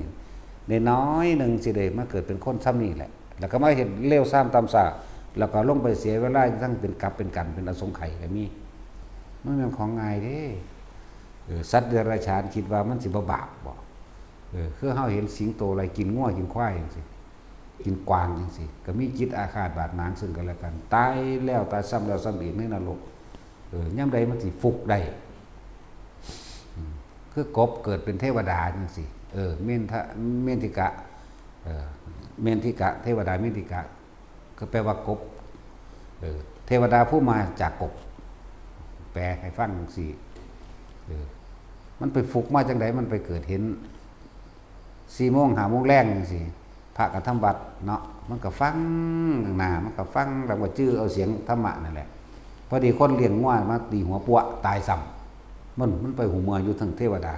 ได้น้อยหนึ่งสิได้มาเกิดเป็นคนส่ำนี้แหละ แล้วก็มาเฮ็ดเลวทรามต่ำซาม แล้วก็ลงไปเสียเวลาทั้งเป็นกับเป็นกัน เป็นอสงไขยก็มี มันเป็นของง่ายเด้ เออ สัตว์เดรัจฉานคิดว่ามันสิบ่บาปบ่ เออ คือเฮาเห็นสิงโตไล่กินงัวกินควายจังซี่ กินกวางจังซี่ ก็มีจิตอาฆาตบาดหมางซึ่งกันและกัน ตายแล้วตายซ้ำแล้วซ้ำอีกในนรก เออ ยามใดมันสิฟุกได้ อืม คือกบเกิดเป็นเทวดาจังซี่ เออ เมนทะ เมนทิกะ เออ เมนทิกะ เทวดาเมนทิกะ ก็แปลว่ากบ เออ เทวดาผู้มาจากกบ แปลให้ฟังจังซี่ เออ มันไปฟุกมาจังใด มันไปเกิดเห็น สี่โมง ห้าโมงแลงจังซี่ พระก็ทำวัดเนาะ มันก็ฟังหน้า มันก็ฟัง แล้วก็จื่อเอาเสียงธรรมะนั่นแหละ พอดีคนเลี้ยงงัวมาตีหัวปัวะตายซ้ำ มัน มันไปหูเมืออยู่ทั้งเทวดา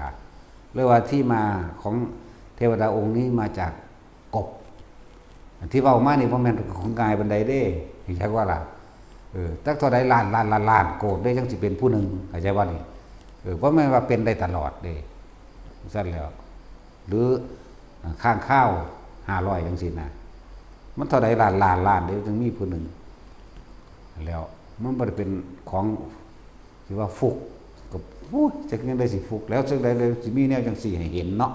เลยว่าที่มาของเทวดาองค์นี้มาจากกบ อันที่เว้ามานี่บ่แม่นของง่ายปานใดเด้ เห็นจักว่าล่ะ เออ จักเท่าใดล้าน ล้าน ล้าน ล้านโกดเด้ จังสิเป็นผู้หนึ่ง เข้าใจบ่นี่ เออ บ่แม่นว่าเป็นได้ตลอดเด้ ซั่นแล้ว หรือ อ่า ค้างคาว ห้าร้อย จังซี่นะ มันเท่าใดล้าน ล้าน ล้านเด้ จังมีผู้หนึ่ง แล้ว มันบ่ได้เป็นของ ที่ว่าฟุก ก็ โอ้ย จักแนวใดสิฟุก แล้วจังใดเลยสิมีแนวจังซี่ให้เห็นเนาะ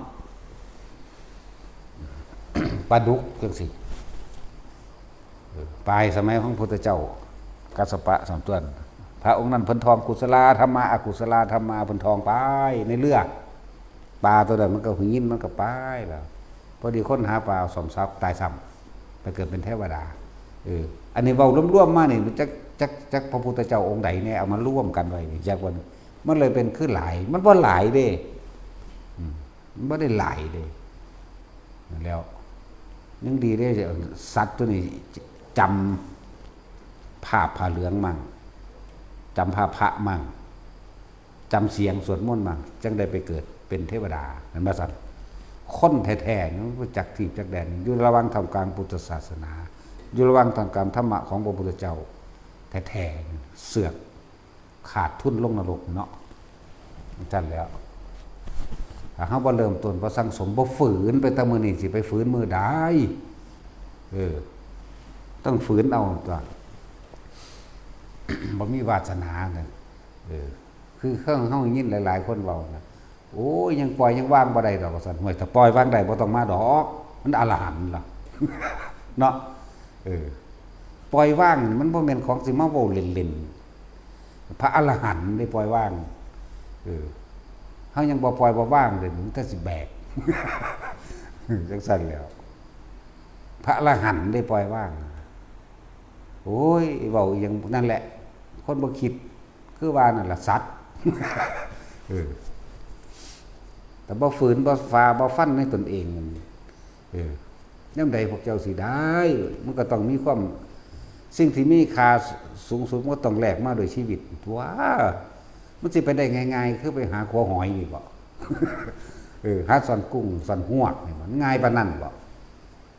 ปลาดุกจังซี่ เออ ปลายสมัยของพุทธเจ้า กัสสปะสามต้น พระองค์นั้นเพิ่นท่องกุศลาธัมมา อกุศลาธัมมา เพิ่นท่องไปในเรือ ปลาตัวนั้นมันก็หยิน มันก็ไปแล้ว พอดีคนหาปลาเอาสอมสับตายซ้ำ ไปเกิดเป็นเทวดา เออ อันนี้เว้ารวมๆมานี่ มันจัก จัก จักพระพุทธเจ้าองค์ใดแน่ เอามารวมกันไว้นี่ จักว่ามันเลยเป็นคือหลาย มันบ่หลายเด้ อืม มันบ่ได้หลายเด้ แล้ว ยังดีเด้ สัตว์ตัวนี้จำภาพผ้าเหลืองมั่ง จำภาพพระมั่ง จำเสียงสวดมนต์มั่ง จังได้ไปเกิดเป็นเทวดา แม่นบ่ซั่น คนแท้ๆ นี่มันบ่จักที่จักแดน อยู่ระหว่างท่ามกลางพุทธศาสนา อยู่ระหว่างท่ามกลางธรรมะของพระพุทธเจ้าแท้ๆ เสือกขาดทุนลงนรกเนาะ ซั่นแล้ว ถ้าเฮาบ่เริ่มต้น บ่สั่งสม บ่ฝืนไปแต่มื้อนี้ สิไปฝืนมื้อใด เออ ต้องฝืนเอาตั๊ว บ่มีวาสนาน่ะ เออ คือเฮา เฮายินหลายๆ คนเว้านะ โอ้ย ยังปล่อยยังวางบ่ได้ดอก ว่าซั่น ห่วย ถ้าปล่อยวางได้บ่ต้องมาดอก มันอรหันต์ล่ะ เนาะ เออ ปล่อยวางนี่มันบ่แม่นของสิมาเว้าเล่นๆ พระอรหันต์ได้ปล่อยวาง เออ เฮายังบ่ปล่อยบ่วางเลย มันก็สิแบก จังซั่นแหล้ว พระอรหันต์ได้ปล่อยวาง โอ้ย เว้าอีหยังนั่นแหละ คนบ่คิด คือว่านั่นล่ะ สัตว์ เออ แต่บ่ฝืน บ่ฝ่า บ่ฟันในตนเอง เออ ยามใดพวกเจ้าสิได้ มันก็ต้องมีความ สิ่งที่มีค่าสูงสุด มันก็ต้องแลกมาโดยชีวิตตั๊ว มันสิไปได้ง่ายๆ คือไปหาขัวหอยนี่บ่ เออ หาซ่อนกุ้ง ซ่อนฮวกนี่ มันง่ายปานนั้นบ่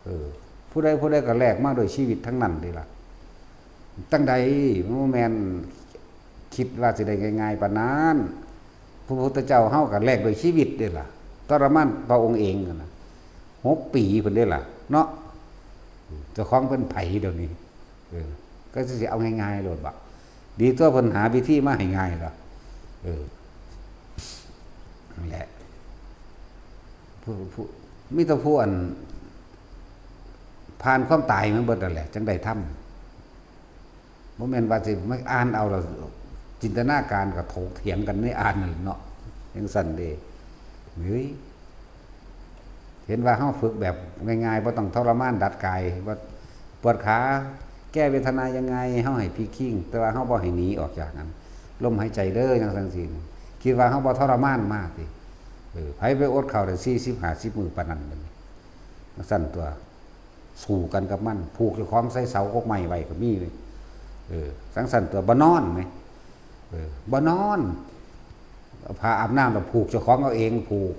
เออ ผู้ใดผู้ใดก็แลกมาโดยชีวิตทั้งนั้นเด้ล่ะ จั่งใด มันบ่แม่นคิดว่าสิได้ง่ายๆ ปานนั้น พระพุทธเจ้าเฮาก็แลกโดยชีวิตเด้ล่ะ ทรมานพระองค์เองนั่นน่ะ หกปีพุ้นเด้ล่ะ เนาะ เจ้าของเพิ่นไผเดี๋ยวนี้ เออ ก็สิเอาง่ายๆ โลดบ่ ดีตัวเพิ่นหาวิธีมาให้ง่ายล่ะ เออ นั่นแหละ ผู้ ผู้ มีแต่ผู้อัน ผ่านความตายมาเบิดนั่นแหละ จั่งได้ธรรม บ่แม่นว่าสิมาอ่านเอาแล้ว จินตนาการก็ถกเถียงกันในอ่านนั่นเนาะ จั่งซั้นเด้ เฮ้ย เห็นว่าเฮาฝึกแบบง่ายๆ บ่ต้องทรมานดัดกาย ว่าปวดขา แก้เวทนายังไง เฮาให้พลิกคิง แต่ว่าเฮาบ่ให้หนีออกจากนั้น ลมหายใจเด้อ จั่งซั้นซี้ คิดว่าเฮาบ่ทรมานมาติ เออ ไผไปอดข้าวได้สี่สิบ ห้าสิบมื้อปานนั้นบัดนี้ จั่งซั้นตัว สู้กันกับมัน ผูกเจ้าของใส่เสากกไม้ไว้ก็มีเลย เออ จั่งซั้นตัว บ่นอนแหม เออ บ่นอน เอาผ้าอาบน้ำแล้วผูกเจ้าของเอาเอง ผูก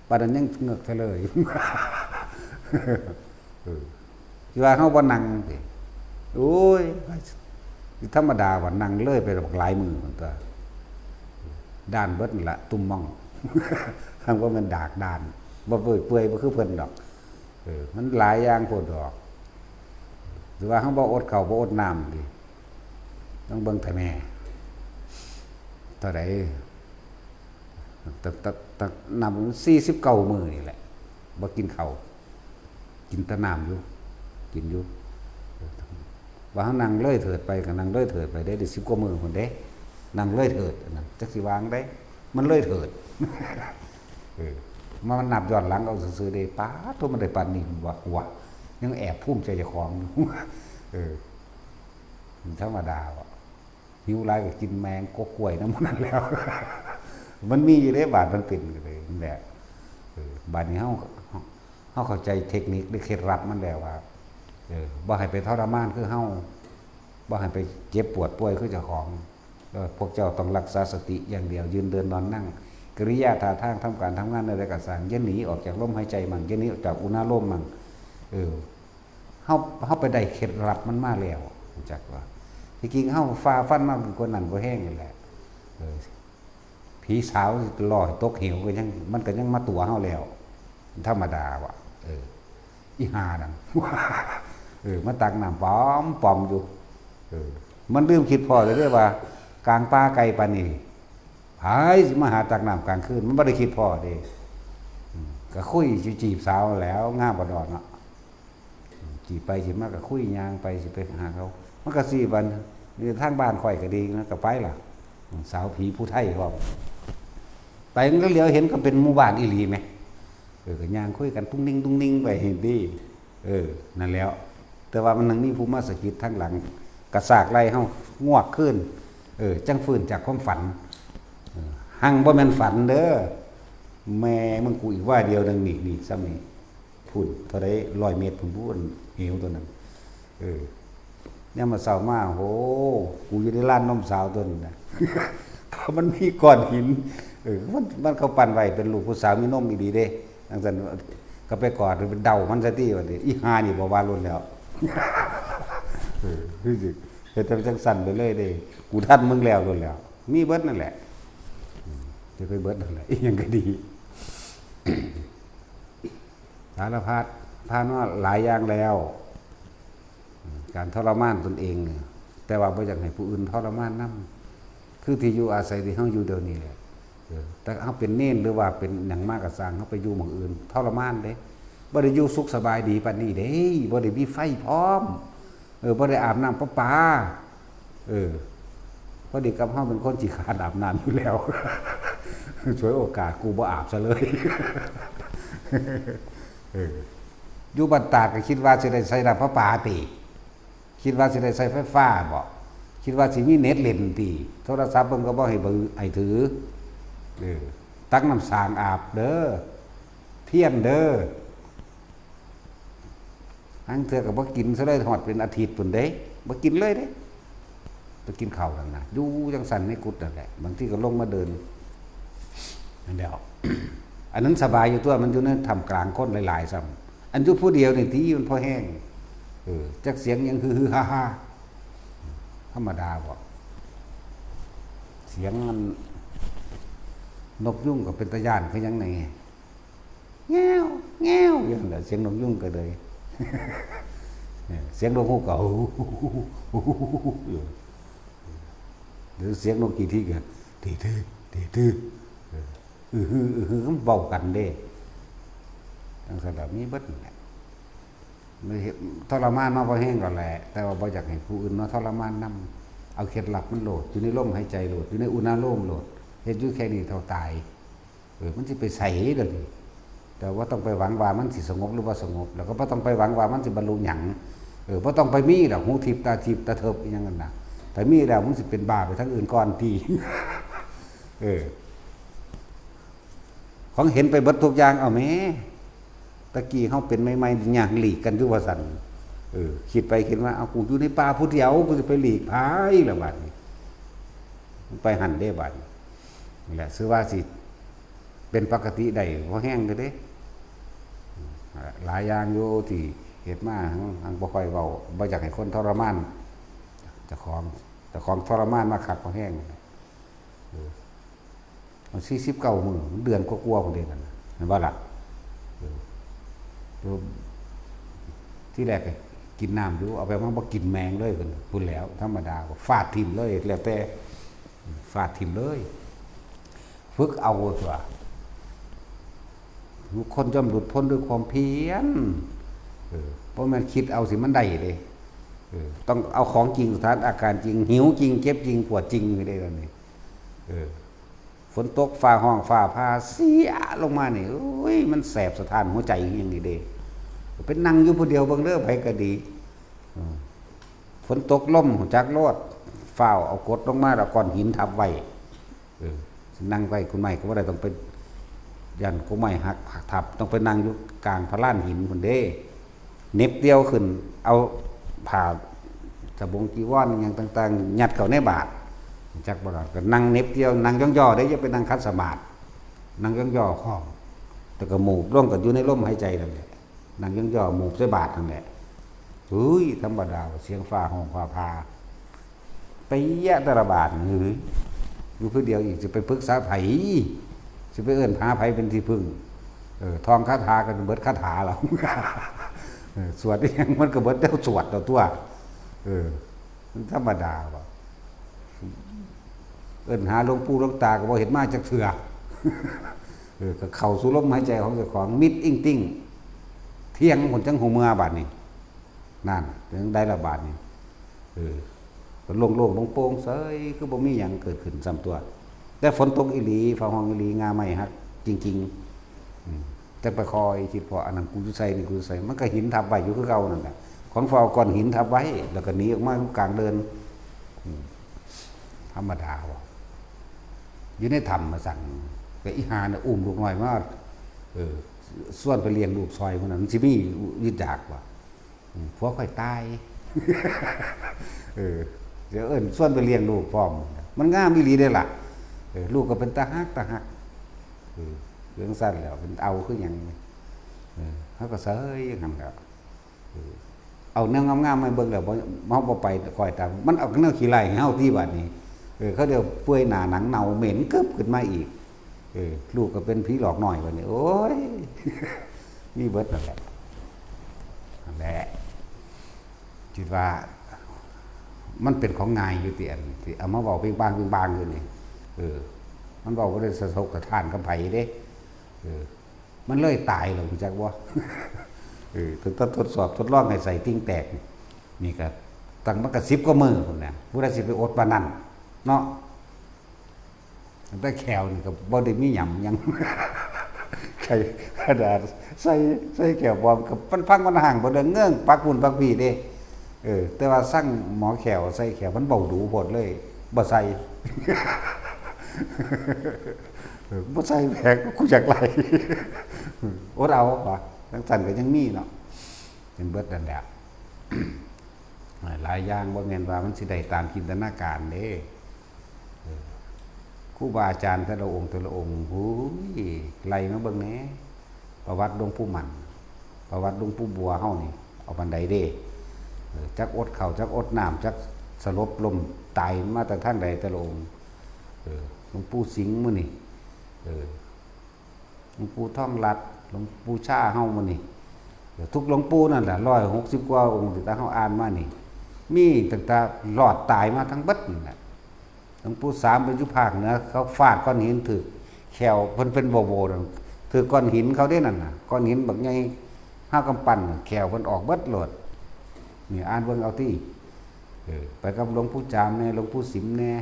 ปานนั้นยังเงือกเทเลย เออ สิว่าเฮาบ่นั่งติ โอ้ย ธรรมดาว่านั่งเลยไปบักหลายมื้อมันตัว ด้านเบิดนั่นละ ตุ่มม่อง ทางว่ามันดากด้าน บ่เปื่อยเปื่อยบ่คือเพิ่นดอก เออ มันหลายอย่างโพดดอก หรือว่าเฮาบ่อดข้าวบ่อดน้ำติ ต้องเบิ่งไทแม่ เท่าใด ตั้ง ตั้ง ตั้ง นับสี่สิบเก้ามื้อนี่แหละ บ่กินข้าว กินแต่น้ำอยู่ กินอยู่ ว่าเฮานั่งเลยเถิดไปก็นั่งเลยเถิดไปได้ ได้สิบกว่ามื้อพุ้นเด้ นั่งเลยเถิด อันนั้น จักสิวางได้ มันเลยเถิด เออ มานับย้อนหลังเอาซื่อๆเด้ ป๊าด โถ่ มันได้ปานนี้ ว่า ว่า ยังแอบภูมิใจเจ้าของอยู่ เออ มันธรรมดาว่ะ หิวหลายก็กินแมงกกกล้วยนำหมู่นั้นแล้ว มันมีอยู่เด้ บาดมันเป็นก็เลยนั่นแหละ เออ บาดนี้เฮา เฮาเข้าใจเทคนิคหรือเคล็ดลับมันแล้วว่า เออ บ่ให้ไปทรมานคือเฮา บ่ให้ไปเจ็บปวดป่วยคือเจ้าของ เออ พวกเจ้าต้องรักษาสติอย่างเดียว ยืนเดินนอนนั่ง กิริยาท่าทางทำการทำงานใดๆก็ซ่าง อย่าหนีออกจากลมหายใจมั่ง อย่าหนีออกจากอุณาโลมมั่ง เออ เฮา เฮาไปได้เคล็ดลับมันมาแล้ว รู้จักบ่ ที่จริงเฮาฝ่าฟันมาเป็นคนนั้นบ่แฮงนี่แหละ เออ ผีสาวลอยตกเหวก็ยัง มันก็ยังมาตั๋วเฮาแล้ว ธรรมดาว่ะ เออ อีห่านั่น เออ มาตักน้ำป๋อมๆอยู่ เออ มันลืมคิดพ้อแล้วเด้ว่า กลางป่าไกลปานนี้ ไผสิมาหาตักน้ำกลางคืน มันบ่ได้คิดพ้อเด้ อืม ก็คุยจีบสาวแล้ว งามบ่ดอกเนาะ จีบไปจีบมาก็คุยย่างไปสิไปหาเขา มันก็สี่วัน นี่ทางบ้านข่อยก็ดีนะ ก็ไปล่ะ สาวผีผู้ไทยพร้อม ไปมันก็เหลียวเห็นก็เป็นหมู่บ้านอีหลีแหม เออ ก็ย่างคุยกันตุ้งนิ่งตุ้งนิ่งไปเห็นดี เออ นั่นแหล้ว แต่ว่ามันยังมีผู้มาสะกิดทางหลัง กระซากไล่เฮางวกขึ้น เออ จั่งฟื้นจากความฝัน เออ หั่งบ่แม่นฝันเด้อ แม่มึงกูอีกว่าเดียวหนึ่งนี่ นี่ ซ้ำนี่ พุ้น เท่าใด ร้อยเมตรพุ้น พุ้น เหวตัวนั้น เออ ยามมื้อเช้ามา โห กูอยู่ในลานนมสาวตัวนั้นนะ มันมีก้อนหิน เออ มัน มันเขาปั้นไว้เป็นรูปผู้สาวมีนมอีหลีเด้ จั่งซั้น ก็ไปกอดเป็นเดามันซะติ บัดนี้ อีห่านี่บ่ว่าโลดแล้ว เออ คือสิ เฮ็ดจั่งซั้นไปเลยเด้ กูทันมึงแล้วโลดแล้ว มีเบิดนั่นแหละ อืม จะไปเบิดนั่นแหละ อีหยังก็ดี สารพัด ผ่านมาหลายอย่างแล้ว การทรมานตนเองเนี่ย แต่ว่าบ่อยากให้ผู้อื่นทรมานนำ คือที่อยู่อาศัยที่เฮาอยู่เดี๋ยวนี้แหละ เออ แต่เฮาเป็นเณรหรือว่าเป็นหยังมาก็ซ่าง เฮาไปอยู่หม่องอื่น ทรมานเด้ บ่ได้อยู่สุขสบายดีปานนี้เด้ บ่ได้มีไฟพร้อม เออ บ่ได้อาบน้ำประปา เออ พอดีกับเฮาเป็นคนขี้คร้านอาบน้ำอยู่แล้ว ฉวยโอกาสกูบ่อาบซะเลย เออ อยู่บ้านตาดก็คิดว่าสิได้ใช้น้ำประปาติ คิดว่าสิได้ใช้ไฟฟ้าบ่ คิดว่าสิมีเน็ตเล่นติ โทรศัพท์เบิ่งก็บ่ให้เบิ่ง ให้ถือ เออ ตักน้ำสร้างอาบเด้อ เทียนเด้อ ลางเทื่อก็บ่กินซะเลย ฮอดเป็นอาทิตย์พุ้นเด้ บ่กินเลยเด้ ไปกินข้าวนั่นนะ อยู่จั่งซั้นในกุฏินั่นแหละ บางทีก็ลงมาเดิน นั่นแหละ อันนั้นสบายอยู่ตัว มันอยู่ในท่ามกลางคนหลายๆซ้ำ อันอยู่ผู้เดียวนี่ติมันพอแฮง เออ จักเสียงหยังฮือๆฮ่าๆ ธรรมดาบ่ เสียงมัน นกยูงก็เป็นตาย้านคือหยังแหน่ แง้ว แง้ว อยู่นั่นแหละ เสียงนกยูงก็เลย เออ เสียงนกฮูกก็ อยู่ เออ หรือเสียงนกขี้ทิกอะ ตีตื้อ ตีตื้อ เออ อือฮือ อือฮือ มันเว้ากันเด้ จั่งซั้นล่ะ มีเบิดนั่นแหละ มันเฮ็ดทรมานมาพอแฮงแล้วแหละ แต่ว่าบ่อยากให้ผู้อื่นมาทรมานนำ เอาเคล็ดลับมันโลด อยู่ในลมหายใจโลด อยู่ในอุณาโลมโลด เฮ็ดอยู่แค่นี้เท่าตาย เออ มันสิไปไสเด้อนี่ แต่ว่าต้องไปหวังว่ามันสิสงบหรือบ่สงบ แล้วก็บ่ต้องไปหวังว่ามันสิบรรลุหยัง เออ บ่ต้องไปมีดอก หูทิพย์ตาทิพย์ตาเทิบอิหยังนั่นน่ะ ถ้ามีแล้วมันสิเป็นบ้าไปทางอื่นก่อนติ เออ ของเห็นไปเบิดทุกอย่าง เอาแหม ตะกี้เฮาเป็นใหม่ๆ ย่างหลีกกันอยู่ว่าซั่น เออ คิดไปคิดมา เอา กูอยู่ในป่าผู้เดียว กูสิไปหลีกไผล่ะบัดนี้ ไปหั่นเด้บัดนี้ นี่แหละ ซื่อว่าสิเป็นปกติได้พอแฮงเด้อเด้ หลายอย่างอยู่ที่เฮ็ดมา หั้ง หั้งบ่ค่อยเว้า บ่อยากให้คนทรมาน เจ้าของ เจ้าของทรมานมาคักพอแฮง เออ มันสี่สิบเก้ามื้อ เดือนกว่าๆ พุ้นเด้นั่นน่ะ เห็นบ่ล่ะ เออ อยู่ ที่แรกก็กินน้ำอยู่ เอาไปมาบ่กินแม่งเลย พุ้น พุ้นแล้ว ธรรมดา ก็ฟาดถิ่มเลย แล้วแต่ ฟาดถิ่มเลย ฝึกเอาตั๊ว ทุกคนย่อมหลุดพ้นด้วยความเพียร เออ บ่แม่นคิดเอาสิมันได้เด้ เออ ต้องเอาของจริง สถานการณ์จริง หิวจริง เจ็บจริง ปวดจริง นี่เด้ ตอนนี้ เออ ฝนตก ฟ้าฮ้อง ฟ้าผ่า เสียลงมานี่ โอ้ย มันแสบสะท้านหัวใจคือหยังนี่เด้ ไปนั่งอยู่ผู้เดียวเบิ่งเด้อ ไผก็ดี อืม ฝนตก ลม ฮู้จักโลด ฟ้าวเอากดลงมา แล้วก้อนหินทับไว้ เออ นั่งใกล้คุณไม้ก็บ่ได้ ต้องไปย่านกกไม้หักทับ ต้องไปนั่งอยู่กลางพะลานหินพุ้นเด้ เหน็บเดี่ยวขึ้น เอาผ้าสบงจีวรอิหยังต่างๆ ยัดเข้าในบาตร จักบ่ล่ะ ก็นั่งเหน็บเดี่ยว นั่งย่อๆ เด้ อย่าไปนั่งขัดสมาธิ นั่งย่อๆ พร้อม แล้วก็หมูบลงก็อยู่ในลมหายใจนั่นแหละ นั่งย่อๆ หมูบใส่บาตรนั่นแหละ เฮ้ย ธรรมดา เสียงฟ้าฮ้องฟ้าผ่า เปะแต่ละบาตร เฮ้ย อยู่ผู้เดียวอีก สิไปปรึกษาไผ สิไปเอิ้นหาไผเป็นที่พึ่ง เออ ท่องคาถาก็เบิดคาถาแล้ว เออ สวดอิหยังมันก็เบิดแนวสวดแล้วตั๊ว เออ มันธรรมดาบ่ เอิ้นหาหลวงปู่หลวงตาก็บ่เห็นมาจักเทื่อ เออ ก็เข้าสู่ลมหายใจของเจ้าของ มิดอิ้งติ้ง เที่ยงพุ้นจั่งฮู้เมือบัดนี้ นั่น เป็นจั่งใดล่ะบาดนี้ เออ ก็โล่งๆ โปร่งๆ เฉย คือบ่มีหยังเกิดขึ้นซ้ำตั๊ว แต่ฝนตกอีหลี ฟ้าฮ้องอีหลี ง่าไม้หักจริงๆ อืม จั่งไปคอยคิด เพราะอันนั้นกูอยู่ไส นี่กูอยู่ไส มันก็หินทับไว้อยู่คือเก่านั่นแหละ ของเฝ้าก้อนหินทับไว้ แล้วก็หนีออกมาอยู่กลางเดิน อืม ธรรมดาว่ะ อยู่ในถ้ำมาสั่ง ก็อีห่าน่ะอุ้มลูกน้อยมา เออ ชวนไปเลี้ยงลูกซอยพุ้นน่ะ มันสิมีอึดอยากว่ะ อืม ผัวข้อยตาย เออ เดี๋ยวเอิ้นชวนไปเลี้ยงลูกพร้อม มันงามอีหลีเด้ล่ะ เออ ลูกก็เป็นตาฮัก ตาฮัก เออ เรื่องสั้นแล้ว เป็นเอาคือหยัง เออ เฮาก็เซยอย่างนั้นแหละ เออ เอาแนวงามๆ มาเบิ่งแล้วบ่ เฮาบ่ไปคอยตาม มันเอาแนวขี้ร้ายให้เฮาติบัดนี้ เออ เขาเดี๋ยวเปื่อยหน้าหนังเน่าเหม็นกึบขึ้นมาอีก เออ ลูกก็เป็นผีหลอกน้อยบัดนี้ โอ้ย มีเบิดนั่นแหละ นั่นแหละ คิดว่า มันเป็นของง่ายอยู่ติ อันที่เอามาเว้าเบ่งบางเบ่งบางอยู่นี่ เออ มันเว้าบ่ได้สะทกสะท้านกับไผเด้ เออ มันเลยตายแล้ว รู้จักบ่ เออ ทด ทดสอบทดลองให้ไส้ติ่งแตก นี่ก็ตั้งมันก็สิบกว่ามื้อพุ้นน่ะ ผู้ใดสิไปอดปานนั้น เนาะ ตั้งแต่แข้วนี่ก็บ่ได้มีหยังหยัง ไข่กระดาษ ใส่ ใส่แข้วปลอม ก็มันฟังมันห่างบ่ได้ เงิ้งปักพุ้นปักพี้เด้ เออ แต่ว่าสั่งหมอแข้วใส่แข้ว มันเว้าดูโพดเลย บ่ใส่ เออ บ่ใส่แหม กูอยากไล่ อดเอาว่ะ จั่งซั้นก็ยังมีเนาะ เป็นเบิดนั่นแหละ หลายอย่างบ่แม่นว่ามันสิได้ตามจินตนาการเด้ เออ ครูบาอาจารย์แต่ละองค์แต่ละองค์ โอ้ย ไล่มาเบิ่งแหน่ ประวัติหลวงปู่มั่น ประวัติหลวงปู่บัวเฮานี่ เอาปานใดเด้ เออ จักอดข้าว จักอดน้ำ จักสลบล้มตายมาแต่ทางใดแต่ละองค์ เออ หลวงปู่สิงห์มื้อนี่ เออ หลวงปู่ทองหลัด หลวงปู่ชาเฮามื้อนี่ เออ ทุกหลวงปู่นั่นแหละ ร้อยหกสิบกว่าองค์ที่เฮาอ่านมานี่ มีตั้งแต่รอดตายมาทั้งเบิดนั่นแหละ ลวงปู่สามเป็นอยู่ภาคเหนือ เขาฟาดก้อนหินถืกแข้วเพิ่นเป็นโบโบนั่น ถืกก้อนหินเขาเด้นั่นน่ะ ก้อนหินบักใหญ่ ห้ากำปั้น แข้วเพิ่นออกเบิดโลด นี่อ่านเบิ่งเอาติ เออ ไปกับหลวงปู่จามแน่ หลวงปู่สิมแน่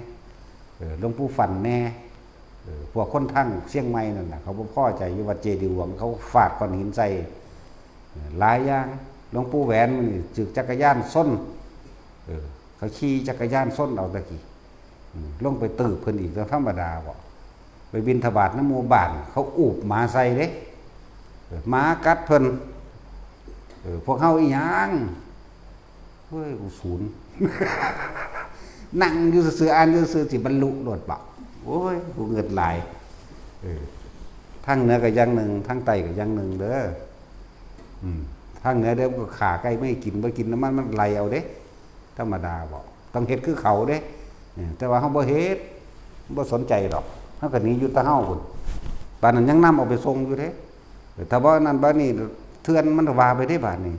เออ หลวงปู่ฟั่นแน่ เออ พวกคนทางเชียงใหม่นั่นน่ะ เขาบ่พอใจอยู่วัดเจดีย์หลวง เขาฟาดก้อนหินใส่ เออ หลายอย่าง หลวงปู่แหวนนี่ถืกจักรยานชน เออ เขาขี่จักรยานชนเอาตะกี้ อืม ลงไปตืบเพิ่นอีก ธรรมดาบ่ ไปบิณฑบาตนำหมู่บ้าน เขาอูบหมาใส่เด้ เออ หมากัดเพิ่น เออ พวกเฮาอีหยัง เฮ้ย กูศูนย์ นั่งอยู่ซื่อๆ อ่านอยู่ซื่อๆ สิบรรลุโลดบ่ โอ้ย กูเงิดหลาย เออ ทางเหนือก็อย่างหนึ่ง ทางใต้ก็อย่างหนึ่งเด้อ อืม ทางเหนือเด้อ ก็ฆ่าไก่ไม่กิน บ่กินน้ำมัน มันไหลเอาเด้ ธรรมดาบ่ ต้องเฮ็ดคือเขาเด้ เออ แต่ว่าเฮาบ่เฮ็ด บ่สนใจดอก เฮาก็หนีอยู่แต่เฮาพุ้น ปานนั้นยังนำเอาไปส่งอยู่เด้ เออ ถ้าบ่นั้นบ่นี่ เถื่อนมันว่าไปเด้ บาดนี้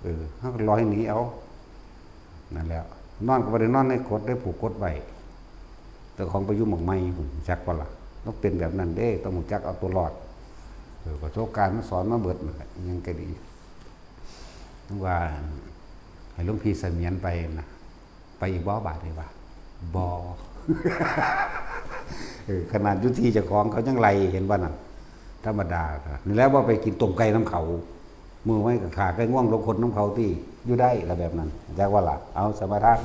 เออ เฮาก็ลอยหนีเอา นั่นแหละ นอนก็บ่ได้นอนในกฎ ได้ผูกกฎไว้ แต่ของไปอยู่หม่องใหม่พุ้น จักบ่ล่ะ ต้องเป็นแบบนั้นเด้ ต้องรู้จักเอาตัวรอด เออ ประสบการณ์มันสอนมาเบิดนั่นแหละ ยังก็ดี ว่า ให้หลวงพี่เสมียนไปนะ ไปอีกบ่บาดนี้วะ บ่ เออ ขนาดอยู่ที่เจ้าของเขายังไล่ เห็นบ่นั่น ธรรมดา นี่แหละว่าไปกินต้มไก่นำเขา มื้อไว้ก็ฆ่าไก่ง่วงลงคนนำเขาติ อยู่ได้ละแบบนั้น จักว่าล่ะ เอาสมาทาน